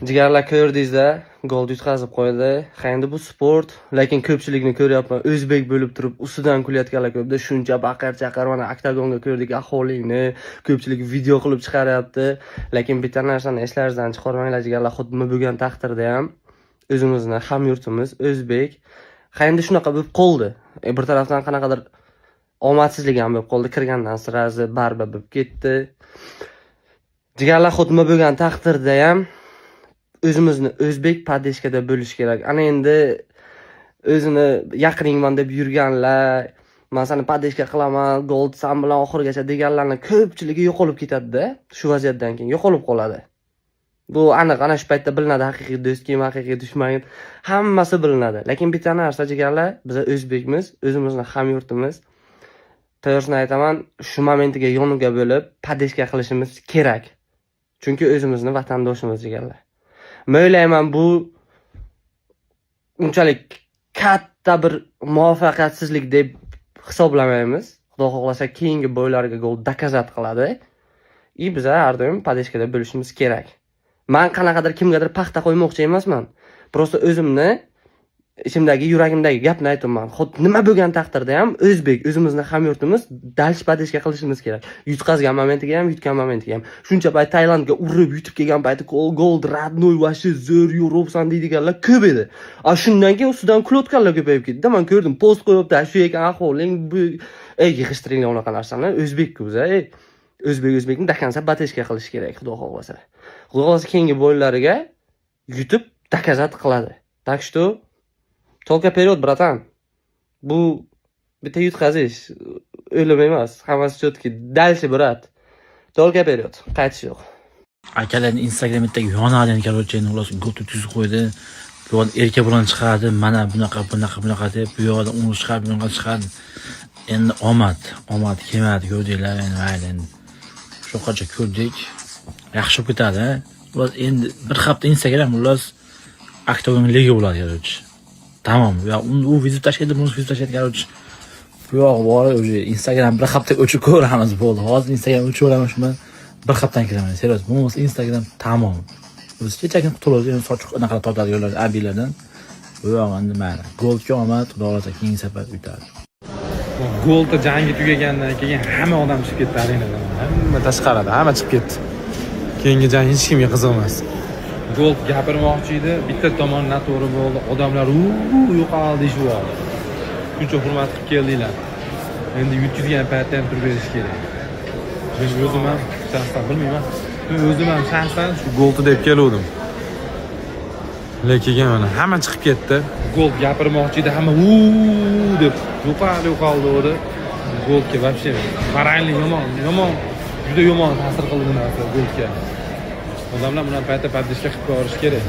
Jigarlar, ko'rdingizda, Gold yutqazib qo'ydi. Ha, endi bu sport, lekin ko'pchilikni ko'ryapman, o'zbek bo'lib turib ustidan kulayotganlar ko'pda, shuncha baqir chaqir, mana oktagonga ko'rdik aholingni, ko'pchilik video qilib chiqaryapti. Lekin bitta narsani eslaringizdan chiqarmanglar, jigarlar, xuddi nima bo'lgan taqdirda ham o'zimizni hamyurtimiz o'zbek. Ha, endi shunaqa bo'lib qoldi. Bir tarafdan qanaqadir omadsizlik ham bo'lib qoldi, kirgandan сразу barba bo'lib ketdi. Jigarlar, xuddi nima bo'lgan taqdirda ham o'zimizni o'zbek поддержка da bo'lish kerak. Ana endi o'zini yaqiningman deb yurganlar, man seni поддержка qilaman, Gold, san bilan oxirigacha deganlarni ko'pchiligi yo'qolib ketadi-da, shu vaziyatdan keyin yo'qolib qoladi. Bu aniq, ana shu paytda bilinadi haqiqiy do'st kim, haqiqiy dushman, hammasi bilinadi. Lekin bitta narsa, jigarlar, biz o'zbekmiz, o'zimizni hamyurtimiz. To'g'risini aytaman, shu momentiga yoniga bo'lib поддержка qilishimiz kerak. Chunki o'zimizni vatandoshimiz, jigarlar. Men o'ylayman, bu unchalik katta bir muvaffaqiyatsizlik deb hisoblamaymiz. Xudo xohlasa, keyingi бой larga Gold доказать qiladi. И biza har doim поддержка da bo'lishimiz kerak. Man qanaqadir kimgadir paxta qo'ymoqchi emasman. Просто o'zimni ichimdagi, yuragimdagi gapni aytyapman. Xuddi nima bo'lgan taqdirda ham o'zbek, o'zimizni hamyurtimiz, дальше поддержка qilishimiz kerak. Yutqazgan momentiga ham, yutgan momentiga ham. Shuncha payt Tailandga urib yutib kelgan payti "Gold родной, вообще zo'r yuribsan" deydiganlar ko'p edi. A shundan keyin ustidan kulayotganlar ko'payib ketdi. Man ko'rdim, post qo'yibdi, shu ekan ahvoling bu. Ey, yig'ishtiringlar unaqa narsani. O'zbek-ku biz, ey. O'zbek o'zbekni до конца поддержка qilish kerak, xudo xohlasa. Xudo xohlasa, keyingi бой lariga yutib доказать qiladi. Так что только вперед, братан. Bu bitta yutqazish, o'lim emas. Hammasi четкий. Дальше, брат. Только вперед. Qaytish yo'q. Akalarni Instagramdagi yonadi endi, короче, endi ular Gold yutqizib qo'ydi. Bu yoqda erka bilan chiqadi, mana bunaqa, bunaqa, bunaqa deb, bu yoqda uni chiqadi, bunaqa chiqadi. Endi omad kelmadi, ko'rdinglar, endi mayli endi. Shu qancha ko'rdik. Yaxshi bo'lib ketadi. Ular endi bir hafta Instagram ular Oktagon liga bo'ladi, короче. Tamom. Ya u vizit tashlaydi, buni vizit tashlaydi, короче. Bu yoq borib уже Instagram bir hafta o'chib ko'ramiz, bo'ldi. Hozir Instagram o'chiraman shu bilan, bir haftadan kiraman. Серьёз, bo'lmasa Instagram tamom. O'zi kechagina qutuladi, endi soch anaqa tortadi yo'llar abilardan. Bu yoq endi mayli. Goldga omad, xudo xohlasa keyingi safar yutadi. Goldda jangi tugagandan keyin hamma odam chiqib ketdi arenadan. Hamma tashqarida, hamma chiqib ketdi. Keyingi jang hech kimga qiziq emas. Gold gapirmoqchi edi, bitta tomon noto'g'ri bo'ldi. Odamlar "U yo'qol" deyishib yubordi. Shuncha hurmat qilib keldinglar. Endi yutqizgan paytda ham turib berish kerak. Men o'zim ham shaxsan bilmayman. Men o'zim ham shaxsan shu Goldni deb keluvdim. Lekin mana hamma chiqib ketdi. Gold gapirmoqchi edi, hamma "U" deb yo'qol, yo'qol dedi. Goldga вообще моральный yomon, yomon, juda yomon ta'sir qildi bu narsa Goldga. Odamlar bilan paytda поддержка qilib borish kerak.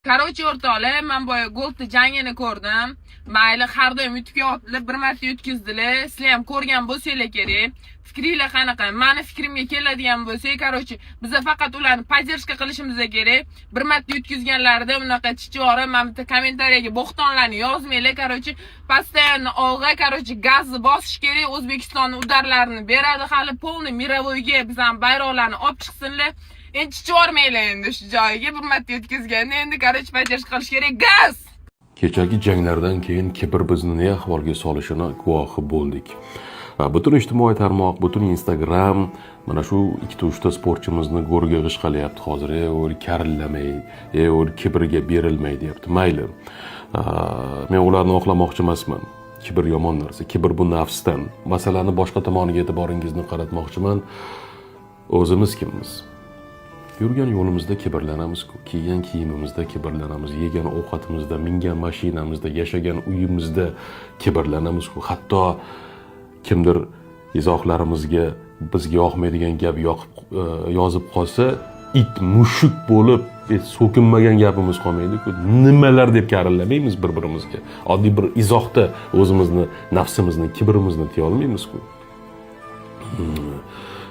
Короче, o'rtoqlar, men boya Goldni jangini ko'rdim. Mayli, har doim yutib kelyaptilar, bir marta yutqizdilar. Sizlar ham ko'rgan bo'lsanglar kerak. Fikringlar qanaqa? Mani fikrimga keladigan bo'lsak, короче, biza faqat ularni поддержка qilishimiz kerak. Bir marta yutqizganlarida unaqa chichvori, mana bitta kommentariyaga bo'xtonlarni yozmanglar, короче, постоянно olg'a, короче, gazni bosish kerak. O'zbekistonni удар larini beradi hali полный мировой ga bizani bayroqlarni olib chiqsinlar. Endi chichvormanglar endi shu joyiga bir marta yutqizganda endi, короче, поддержка qilish kerak. Gaz! Kechagi janglardan keyin kibr bizni ne ahvolga solishini guvohi bo'ldik. Va butun ijtimoiy tarmoq, butun Instagram mana shu ikkita uchta sportchimizni go'rga g'ishqalayapti hozir. "Ey, o'l karillamay, ey, o'l kibrga berilmay", deyapti. Mayli. Men ularni oqlamoqchi emasman. Kibr yomon narsa. Kibr bu nafsdan. Masalani boshqa tomoniga e'tiboringizni qaratmoqchiman. O'zimiz kimmiz? Yurgan yo'limizda kibrlanamiz-ku, kiygan kiyimimizda kibrlanamiz, yegan ovqatimizda, mingan mashinamizda, yashagan uyimizda kibrlanamiz-ku. Hatto kimdir izohlarimizga bizga yoqmaydigan gap yoqib yozib qolsa, it mushuk bo'lib so'kinmagan gapimiz qolmaydi-ku. Nimalar deb karillamaymiz bir-birimizga. Oddiy bir izohda o'zimizni nafsimizni, kibrimizni tiya olmaymiz-ku.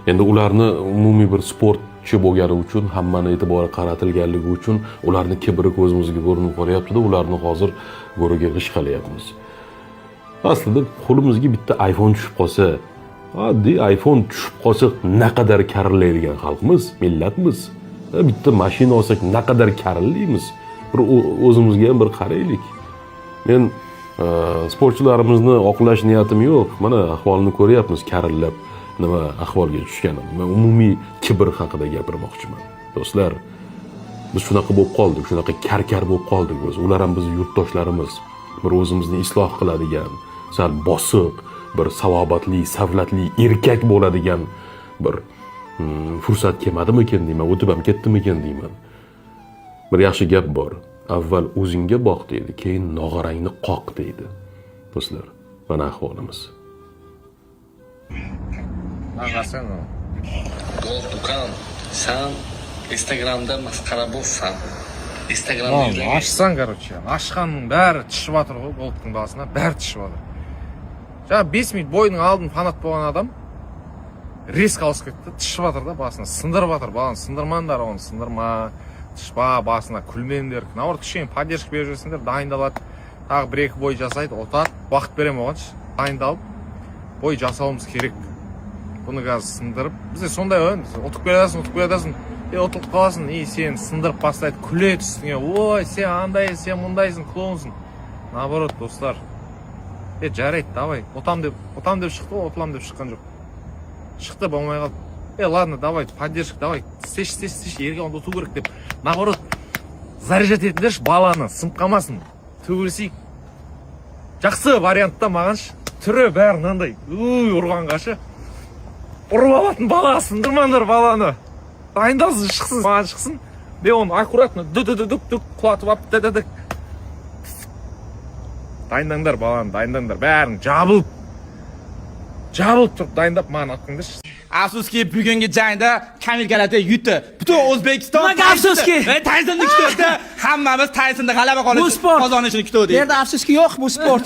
Endi ularni umumiy bir sportchi bo'lgani uchun, hammani e'tibori qaratilganligi uchun ularni kibri ko'zimizga ko'rinib qolyapti-da, ularni hozir go'riga g'ishqalayapmiz. Aslida qo'limizga bitta iPhone tushib qolsa, oddiy iPhone tushib qolsa, naqadar karillaydigan xalqmiz, millatmiz. Bitta mashina olsak naqadar karillaymiz. Bir o'zimizga ham bir qaraylik. Men sportchilarimizni oqlash niyatim yo'q. Mana ahvolini ko'ryapmiz, karillab nima ahvolga tushganini. Men umumiy kibr haqida gapirmoqchiman. Do'stlar, biz shunaqa bo'lib qoldik, shunaqa kar-kar bo'lib qoldik o'zi. Ular ham bizning yurtdoshlarimiz. Bir o'zimizni isloh qiladigan, sal bosiq, bir salobatli, savlatli erkak bo'ladigan bir fursat kelmadimikin deyman, o'tib ham ketdimikin deyman. Bir yaxshi gap bor. Avval o'zingga boq deydi, keyin nog'orangni qoq deydi. Do'stlar, mana ahvolimiz. Gold ukam, san Instagramda masxarabozsan. Instagramda yuraver. Ашсан, короче, ашқанның бәрі тышып жатыр ғой Голдтың басына, бәрі тышып жатыр. Жаңа 5 минут бойдың алдын фанат болған адам резко ауысып кетті, тышып жатыр да басына, сындырып жатыр баланы. Сындырмаңдар оны, сындырма, тышпа басына, күлмеңдер. Наоборот, кішкене поддержка беріп жүрсеңдер, дайындалады, тағы бір екі бой жасайды, ұтады. Уақыт беремін оған ше, дайындалып бой жасауымыз керек. Бұны қазір сындырып, бізде сондай ғой енді, ұтып келе жатасың, ұтып келе жатасың и ұтылып қаласың, и сені сындырып бастайды, күледі үстіңе: «Ой, сен андай, сен мұндайсың, клоунсың». Наоборот, достар, е, жарайды, давай, ұтам деп, ұтам деп шықты ғой, ұтыламын деп шыққан жоқ, шықты, болмай қалды. Е, ладно, давай, поддержка, давай, істеші, істеші, істеші, Еркебұланды ұту керек деп, наоборот, заряжать етіңдерші баланы, сынып қалмасын, төбелесейік. Жақсы вариантта маған ше, түрі бәрі мынандай, уй, ұрғанға ше, ұрып алатын бала, сындырмаңдар баланы, дайындалсын, шықсын, маған шықсын, мен оны аккуратно ду ду ду дук дук құлатып алып, ды ды ды. Дайындаңдар баланы, дайындаңдар, бәрін жабылып жабылып тұрып дайындап, маған алып келіңдерші. Afsuski, bugungi jangda Kamil Kalate yutdi. Butun O'zbekiston Nimaga afsuski? Taysonni kutdi. Hammamiz Taysonni g'alaba Bu sport. qozonishini kutuvdik. Bu yerda afsuski yo'q, bu sport.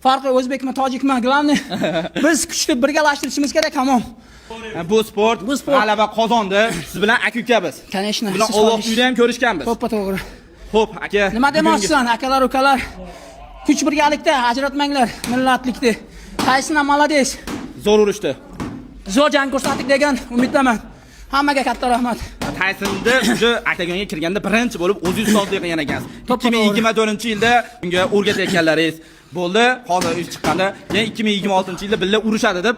Farqi o'zbekmi, tojikmi, главное biz kuchni birgalashtirishimiz kerak, tamom. Bu sport, Bu sport. G'alaba qozondi. Siz bilan aka ukamiz. Конечно. Siz bilan siz Alloh xohish. uyida ham ko'rishganmiz. To'ppa to'g'ri. Xo'p, aka. Nima demoqchisan, akalar, ukalar? Kuch birgalikda, ajratmanglar millatlikni. Tayson ham молодец. Zo'r urushdi. Zo'r jang ko'rsatdik degan umiddaman. Hammaga katta rahmat. Taysonni уже oktagonga kirganda birinchi bo'lib o'zingiz ustozlik qilgan ekansiz. 2024-yilda unga o'rgatayotganlaringiz bo'ldi. Hozir ish chiqqanda, keyin 2026-yilda birga urushadi deb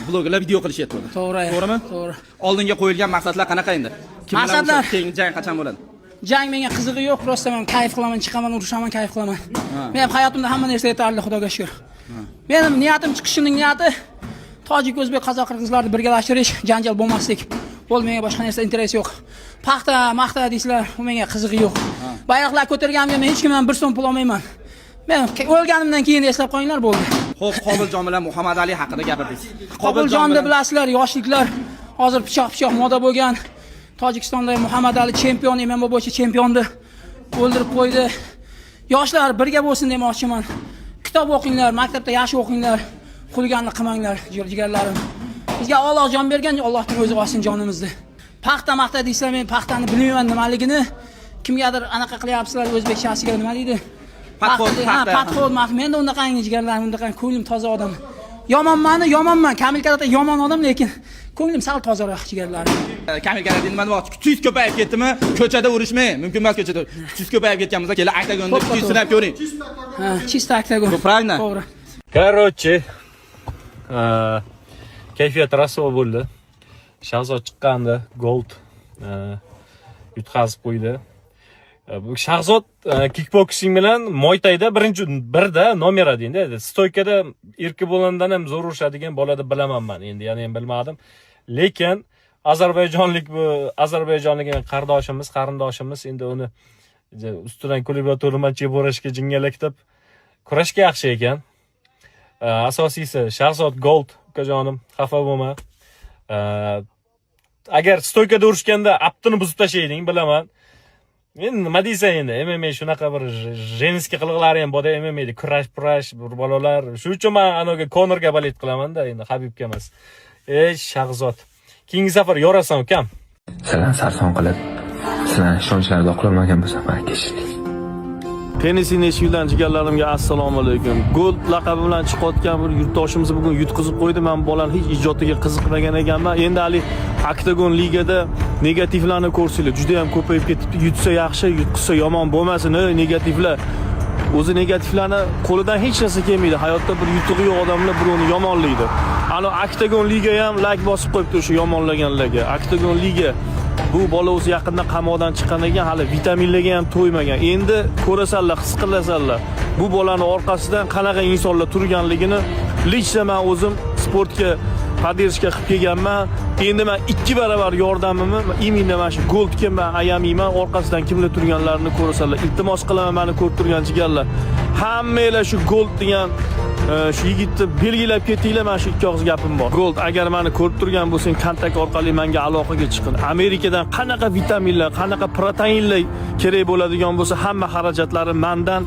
blogerlar video qilishyapti. To'g'ri. To'g'rimi? To'g'ri. Oldinga qo'yilgan maqsadlar qanaqa endi? Kim bilan Maqsadlar? urushadi? Keyingi jang qachon bo'ladi? Jang menga qizig'i yo'q, просто men kayf qilaman, chiqaman, urushaman, kayf qilaman. Men hayotimda hamma narsa yetarli, Xudoga shukr. Mening niyatim, chiqishimning niyati tojik, o'zbek, qozoq, qirg'izlarni birgalashtirish, janjal bo'lmaslik. Bo'ldi, menga boshqa narsa интерес yo'q. Paxta, maqta deysizlar, u menga qizig'i yo'q. Bayroqlar ko'targanimga men hech kimdan bir so'm pul olmayman. Men o'lganimdan keyin eslab qo'yinglar, bo'ldi. Xo'p, Qobiljon bilan Muhammad Ali haqida gapirdingiz. Qobiljonni bilasizlar, yoshliklar hozir pichoq-pichoq moda bo'lgan. Tojikistonda Muhammad Ali chempion, MMA bo'yicha chempionni o'ldirib qo'ydi. Yoshlar birga bo'lsin demoqchiman. Kitob o'qinglar, maktabda yaxshi o'qinglar, xuliganlik qilmanglar, jigarlarim. Bizga Alloh jon bergan, Allohning o'zi olsin jonimizni. Paxta maqta deysizlar, men paxtani bilmayman nimaligini. Kimgadir anaqa qilyapsizlar, o'zbekchasiga nima deydi? Подход, Ha, paxta. Подход, menda unaqangi, jigarlarim, unaqangi ko'nglim toza odam. Yomonmani, yomonman. Kamil Karate yomon odam, lekin ko'nglim sal tozaroq, jigarlarim. Kamil Karate nima demoqchi? Kuchingiz ko'payib ketdimi? Ko'chada urushmang. Mumkin emas ko'chada. Kuchingiz ko'payib ketgan bo'lsa, kelib oktagonda To'ppa kuchingizni to'g'ri. Sinab ko'ring. Ha, чисто oktagon. Bu правильно? To'g'ri. Короче, kayfiyat rasvo bo'ldi. Shahzod chiqqandi, Gold yutqazib qo'ydi. Bu Shahzod kickboxing bilan Muay Thai'da birinchi birda номер один da. Стойка da Erkebulandan ham zo'r urishadigan bola deb bilaman man. Endi yana ham bilmadim. Lekin ozarbayjonlik, bu ozarbayjonlik qardoshimiz, qarindoshimiz, endi uni ustidan kulib yotaverman, cheburashga jingalak deb, kurashga yaxshi ekan. Asosiysi, Shahzod Gold ukajonim, xafa bo'lma. Agar стойка da urushganda aptini buzib tashlayding, bilaman. Endi nima deysan endi, MMA shunaqa bir женский qiliqlari ham borda MMAda, kurash purash bir bolalar. Shuning uchun man anavi Konorga болеть qilamanda, endi Habibga emas. Ey Shahzod, keyingi safar yorasan, ukam. Sizlarni sarson qilib, sizlarni ishonchlarini oqlamagan bo'lsam, mani kechiring. Tennis Neshvildan jigarlarimga assalomu alaykum. Gold laqabi bilan chiqayotgan bir yurtdoshimiz bugun yutqizib qo'ydi. Men bu bolani hech ijodiga qiziqmagan ekanman. Endi hali Oktagon ligada negativlarni ko'rsanglar, juda ham ko'payib ketibdi. Yutsa yaxshi, yutqizsa yomon bo'lmasin, ey negativlar. O'zi negativlarni qo'lidan hech narsa kelmaydi. Hayotda bir yutug'i yo'q odamlar birovni yomonlaydi. Ana Oktagon liga ham layk bosib qo'yibdi o'sha yomonlaganlarga. Oktagon liga, bu bola o'zi yaqinda qamoqdan chiqqan ekan, hali vitaminlarga ham to'ymagan. Endi ko'rasanlar, his qilasanlar. Bu bolani orqasidan qanaqa insonlar turganligini. Лично men o'zim sportga поддержка qilib kelganman. Endi men ikki barobar yordamimni именно mana shu Goldga men ayamayman. Orqasidan kimlar turganlarini ko'rasanlar. Iltimos qilaman, meni ko'rib turgan jigarlar. Hammanglar shu Gold degan shu yigitni belgilab ketinglar, mana shu ikki og'iz gapim bor. Gold, agar meni ko'rib turgan bo'lsang, kontakt orqali menga aloqaga chiqin. Amerikadan qanaqa vitaminlar, qanaqa proteinlar kerak bo'ladigan bo'lsa, hamma xarajatlari mandan,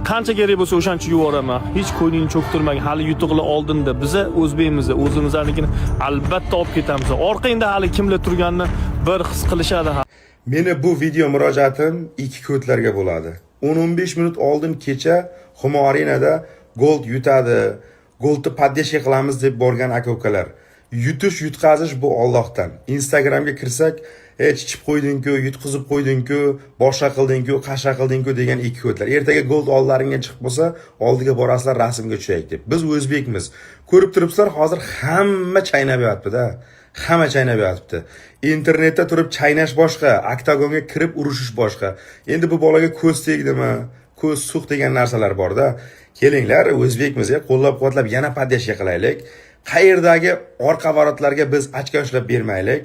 qancha kerak bo'lsa o'shancha yuboraman. Hech ko'nglingni cho'ktirmang, hali yutuqlar oldinda. Biza o'zbekmiz, o'zimiznikini albatta olib ketamiz. Orqangda hali kimlar turganini bir his qilishadi. Meni bu video murojaatim ikki ko'tlarga bo'ladi. 10-15 minut oldin kecha Humo Arenada Gold yutadi, Goldni поддержка qilamiz deb borgan aka-ukalar. Yutish, yutqazish bu Allohdan. Instagramga kirsak, "E, chichib qo'yding-ku, yutqizib qo'yding-ku, boshqa qilding-ku, qasha qilding-ku" degan ikki ko'tlar. Ertaga Gold oldlaringga chiqib bo'lsa, oldiga borasizlar, rasmga tushaylik deb. Biz o'zbekmiz. Ko'rib turibsizlar, hozir hamma chaynab yotibdi-da. Hamma chaynab yotibdi. Internetda turib chaynash boshqa, oktagonga kirib urushish boshqa. Endi bu bolaga ko'z tegdimi? Ko'z suq degan narsalar bor-da. Kelinglar, o'zbekmiz, qo'llab-quvvatlab yana поддержка qilaylik. Qayerdagi orqa ворот larga biz ochko ishlab bermaylik.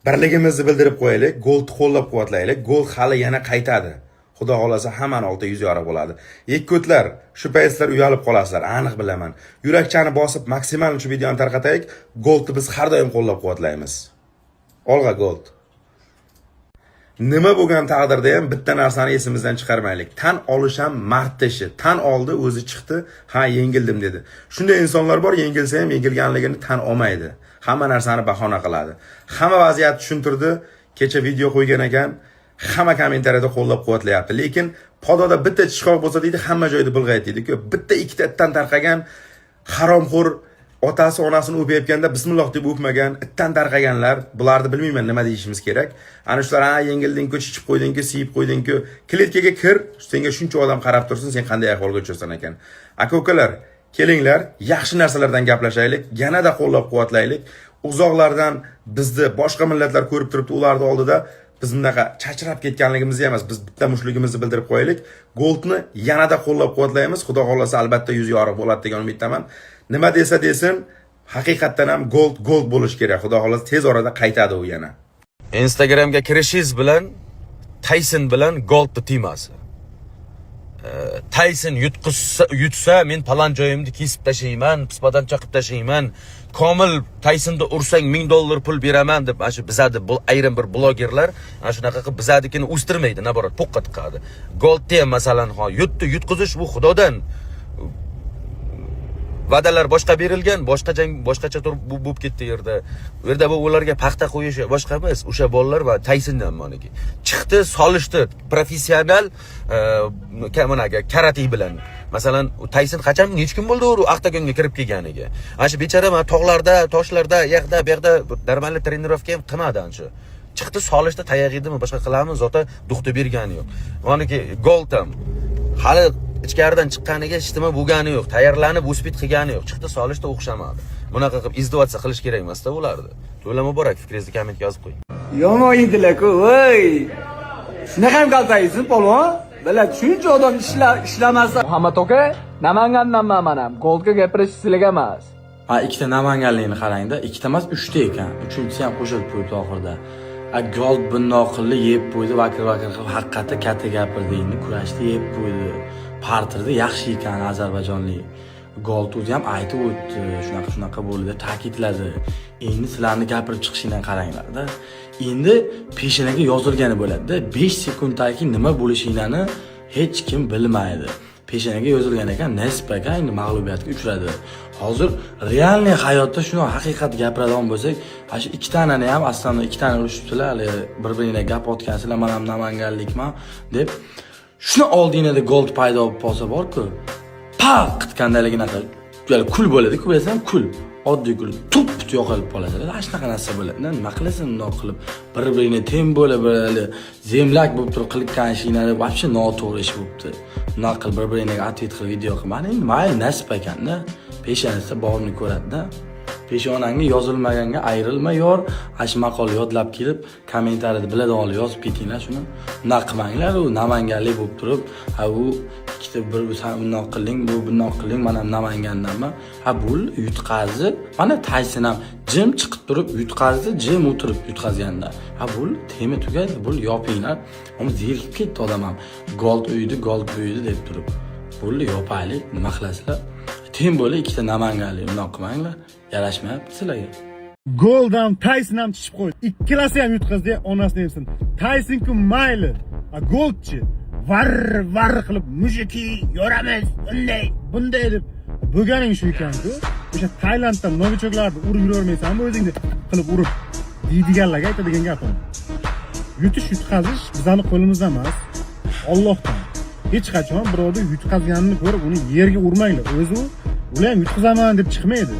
Birligimizni bildirib qo'yaylik, Goldni qo'llab-quvvatlaylik. Gold hali yana qaytadi. Xudo xolasa, hammani oldida yuz yorug' bo'ladi. Yakko'tlar, shu payt sizlar uyalib qolasizlar, aniq bilaman. Yurakchani bosib maksimal shu videoni tarqataylik. Goldni biz har doim qo'llab-quvvatlaymiz. Olg'a, Gold. Nima bo'lgan taqdirda ham bitta narsani esimizdan chiqarmaylik. Tan olish ham mardni ishi. Tan oldi, o'zi chiqdi, ha, yengildim dedi. Shunday insonlar bor, yengilsa ham yengilganligini tan olmaydi. Hamma narsani bahona qiladi. Hamma vaziyatni tushuntirdi. Kecha video qo'ygan ekan, hamma kommentariyada qo'llab-quvvatlayapti. Lekin pododa bitta tishqoq bo'lsa deydi, hamma joyda bulg'aydi deydi-ku. Bitta ikkita itdan tarqagan haromxo'r, otasi onasini o'payotganda bismillah deb o'pmagan itdan tarqaganlar, bularni bilmayman nima deyishimiz kerak. Ana shular, ha, yengilding-ku, chichib qo'yding-ku, siyib qo'yding-ku, kletkaga kir, senga shuncha odam qarab tursin, sen qanday ahvolga tushasan ekan. Aka ukalar, kelinglar, yaxshi narsalardan gaplashaylik, yanada qo'llab quvvatlaylik. Uzoqlardan bizni boshqa millatlar ko'rib turibdi, ularni oldida biz bunaqa chachrab ketganligimizni emas, biz bitta mushligimizni bildirib qo'yaylik. Goldni yanada qo'llab quvvatlaymiz. Xudo xohlasa, albatta yuzi yorug' bo'ladi degan umiddaman. Nima desa desin, haqiqatdan ham Gold Gold bo'lishi kerak. Xudo xohlasa, tez orada qaytadi u yana. Instagramga kirishingiz bilan Tayson bilan Goldni temasi. Tayson yutqizsa, yutsa, men falon joyimni kesib tashlayman, pispadan chaqib tashlayman. Komil Taysonni ursang 1000 dollar pul beraman deb mana shu bizadi bu ayrim bir blogerlar ana shunaqa qilib bizadikini o'stirmaydi, наоборот, po'qqa tiqadi. Goldni ham masalan, ha, yutdi, yutqizish bu xudodan. Va'dalar boshqa berilgan, boshqa jang boshqacha turib bo'lib ketdi yerda. U yerda bu ularga paxta qo'yish boshqa emas. O'sha bolalar va Taysondan maniki. Chiqdi, solishdi professional mana karate bilan. Masalan, Tayson qachon necha kun bo'ldi u oktagonga kirib kelganiga. Ana shu bechora mana tog'larda, toshlarda, yoqda, bu yoqda normalniy trenirovka ham qilmadi ana shu. Chiqdi, solishdi, tayoq yedimi, boshqa qilamiz, zota duxti bergani yo'q. Maniki Gold ham hali ichkaridan chiqqaniga hech nima bo'lgani yo'q, tayyorlanib успеть qilgani yo'q. Chiqdi, solishdi, o'xshamadi. Bunaqa qilib издеваться qilish kerak emas-da ularni. To'ylar muborak, fikringizni kommentga yozib qo'ying. Yomon yedilar-ku, voy. Shunaqa ham kaltaksizmi polvon? Bila, shuncha odam ishlamasa. Muhammad aka, Namangandanman man ham. Goldga gapirish sizlarga emas. Ha, ikkita namanganlikni qarangda, ikkita emas, uchta ekan. Uchinchisi ham qo'shilib qo'yibdi oxirida. A Gold bundoq qildi, yeb qo'ydi, vakir-vakir qilib haqiqatda katta gapirdi endi, kurashda yeb qo'ydi. Parterda yaxshi ekan ozarbayjonlik. Gold o'zi ham aytib o'tdi, shunaqa shunaqa bo'ldi deb ta'kidladi. Endi sizlarni gapirib chiqishingdan qaranglar-da. Endi peshonaga yozilgani bo'ladi-da. 5 sekunddan keyin nima bo'lishinglarni hech kim bilmaydi. Peshonaga yozilgan ekan, nasib ekan, endi mag'lubiyatga uchradi. Hozir реальный hayotda shuni haqiqat gapiradigan bo'lsak, ana shu ikkitanani ham aslida ikkitani urushibdilar, hali bir-biringlar gap otgansizlar, men ham namanganlikman deb. Shuni oldinglarda Gold paydo bo'lib qolsa bor-ku, paq qitgandaliginaqa kul bo'ladi-ku, bilasan, kul. Oddiy kul tup yo'qolib qoladi. Ana shunaqa narsa bo'ladi. Nima qilasan bundoq qilib? Bir-biringni tem bo'lib, bir земляк bo'lib turib qilayotgan ishinglari вообще noto'g'ri ish bo'libdi. Bundoq qilib bir-biringga ответ qilib video qilmani, endi mayli, nasib ekanda. Peshonasida borini ko'radi-da. Peshonangga yozilmaganga ayrilma yor. Ana shu maqol yodlab kelib, kommentariyada biladiganlar yozib ketinglar shuni. Bundoq qilmanglar, u namanganlik bo'lib turib, ha u ikkita bir sen bundoq qilding, bu bundoq qilding, men ham Namangandanman. Ha bu yutqazdi. Mana Tayson ham jim chiqib turib yutqazdi, jim o'tirib yutqazganda. Ha bu tema tugadi, bu yopinglar. Ammo zerikib ketdi odam ham. Gold uydi, Gold uydi deb turib. Bo'ldi, yopaylik, nima qilasizlar? Tem bo'ldi, ikkita namanganlik, bundoq qilmanglar. Yarashmayapti sizlarga. Gold ham Tayson ham tushib qo'ydi. Ikkalasi ham yutqazdi, onasini emsin. Tayson-ku mayli, a Goldchi var var qilib мужики yoramiz, bunday, bunday deb bo'lganing shu ekan-ku. O'sha Tailandda новичок larni urib yuravermaysanmi o'zingni qilib urib deydiganlarga aytadigan gapim. Yutish yutqazish bizani qo'limizda emas, Allohdan. Hech qachon birovni yutqazganini ko'rib uni yerga urmanglar. O'zi ular ham yutqazaman deb chiqmaydi.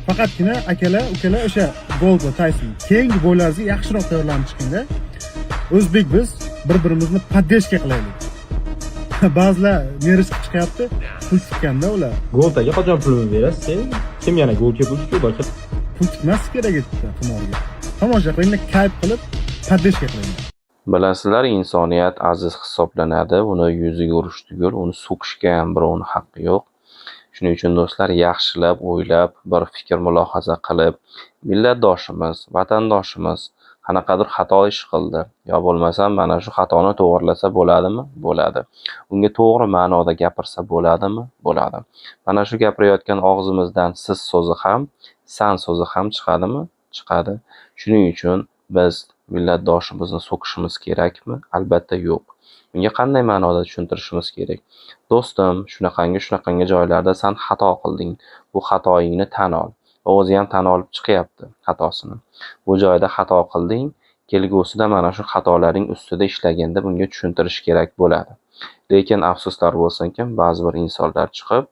Faqatgina akalar, ukalar, o'sha Gold va Tayson keyingi бой laringizga yaxshiroq tayyorlanib chiqingda. O'zbek biz bir-birimizni поддержка qilaylik. Ba'zilar nerish qilib chiqyapti, pul tikkanda ular. Gold aka, qachon pulini berasiz sen? Kim yana Goldga pul tikdi aka? Pul tikmaslik kerak edi qimorga. Tomosha qilinglar, kayf qilib, поддержка qilinglar. Bilasizlar, insoniyat aziz hisoblanadi. Uni yuziga urish tugul, uni so'kishga ham birovni haqqi yo'q. Shuning uchun do'stlar, yaxshilab o'ylab, bir fikr mulohaza qilib, millatdoshimiz, vatandoshimiz qanaqadir xato ish qildi yo bo'lmasam mana shu xatoni to'g'rilasa bo'ladimi? Bo'ladi. Unga to'g'ri ma'noda gapirsa bo'ladimi? Bo'ladi. Mana shu gapirayotgan og'zimizdan siz so'zi ham, san so'zi ham chiqadimi? Chiqadi. Shuning uchun biz millatdoshimizni so'kishimiz kerakmi? Albatta yo'q. Unga qanday ma'noda tushuntirishimiz kerak? Do'stim, shunaqangi shunaqangi joylarda san xato qilding. Bu xatoyingni tan ol. Va o'zi ham tan olib chiqyapti xatosini. Bu joyda xato qilding, kelgusida mana shu xatolaring ustida ishlagin deb unga tushuntirish kerak bo'ladi. Lekin afsuslar bo'lsinki, ba'zi bir insonlar chiqib,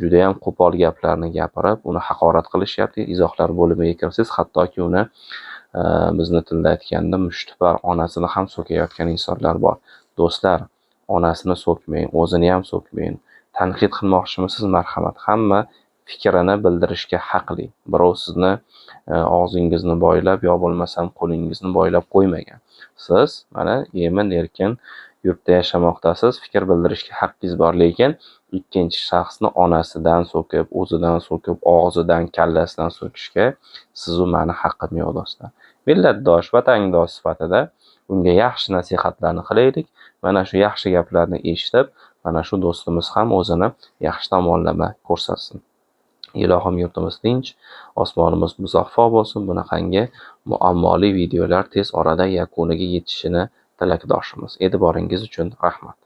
judayam qo'pol gaplarni gapirib, uni haqorat qilishyapti. Izohlar bo'limiga kirsangiz, hattoki uni bizni tilda aytganda mushtipar onasini ham so'kayotgan insonlar bor. Do'stlar, onasini so'kmang, o'zini ham so'kmang. Tanqid qilmoqchimisiz? Marhamat. Hamma fikrini bildirishga haqli. Birov sizni og'zingizni boylab yo bo'lmasam qo'lingizni boylab qo'ymagan. Siz mana emin erkin yurtda yashamoqdasiz, fikr bildirishga haqqingiz bor, lekin ikkinchi shaxsni onasidan so'kib, o'zidan so'kib, og'zidan, kallasidan so'kishga sizu mani haqqim yo'q do'stlar. Millatdosh, vatandosh sifatida unga yaxshi nasihatlarni qilaylik. Mana shu yaxshi gaplarni eshitib, mana shu do'stimiz ham o'zini yaxshi tomonlama ko'rsatsin. Ilohim yurtimiz tinch, osmonimiz musaffo bo'lsin. Bunaqangi muammoli videolar tez orada yakuniga yetishini tilakdoshimiz. E'tiboringiz uchun rahmat.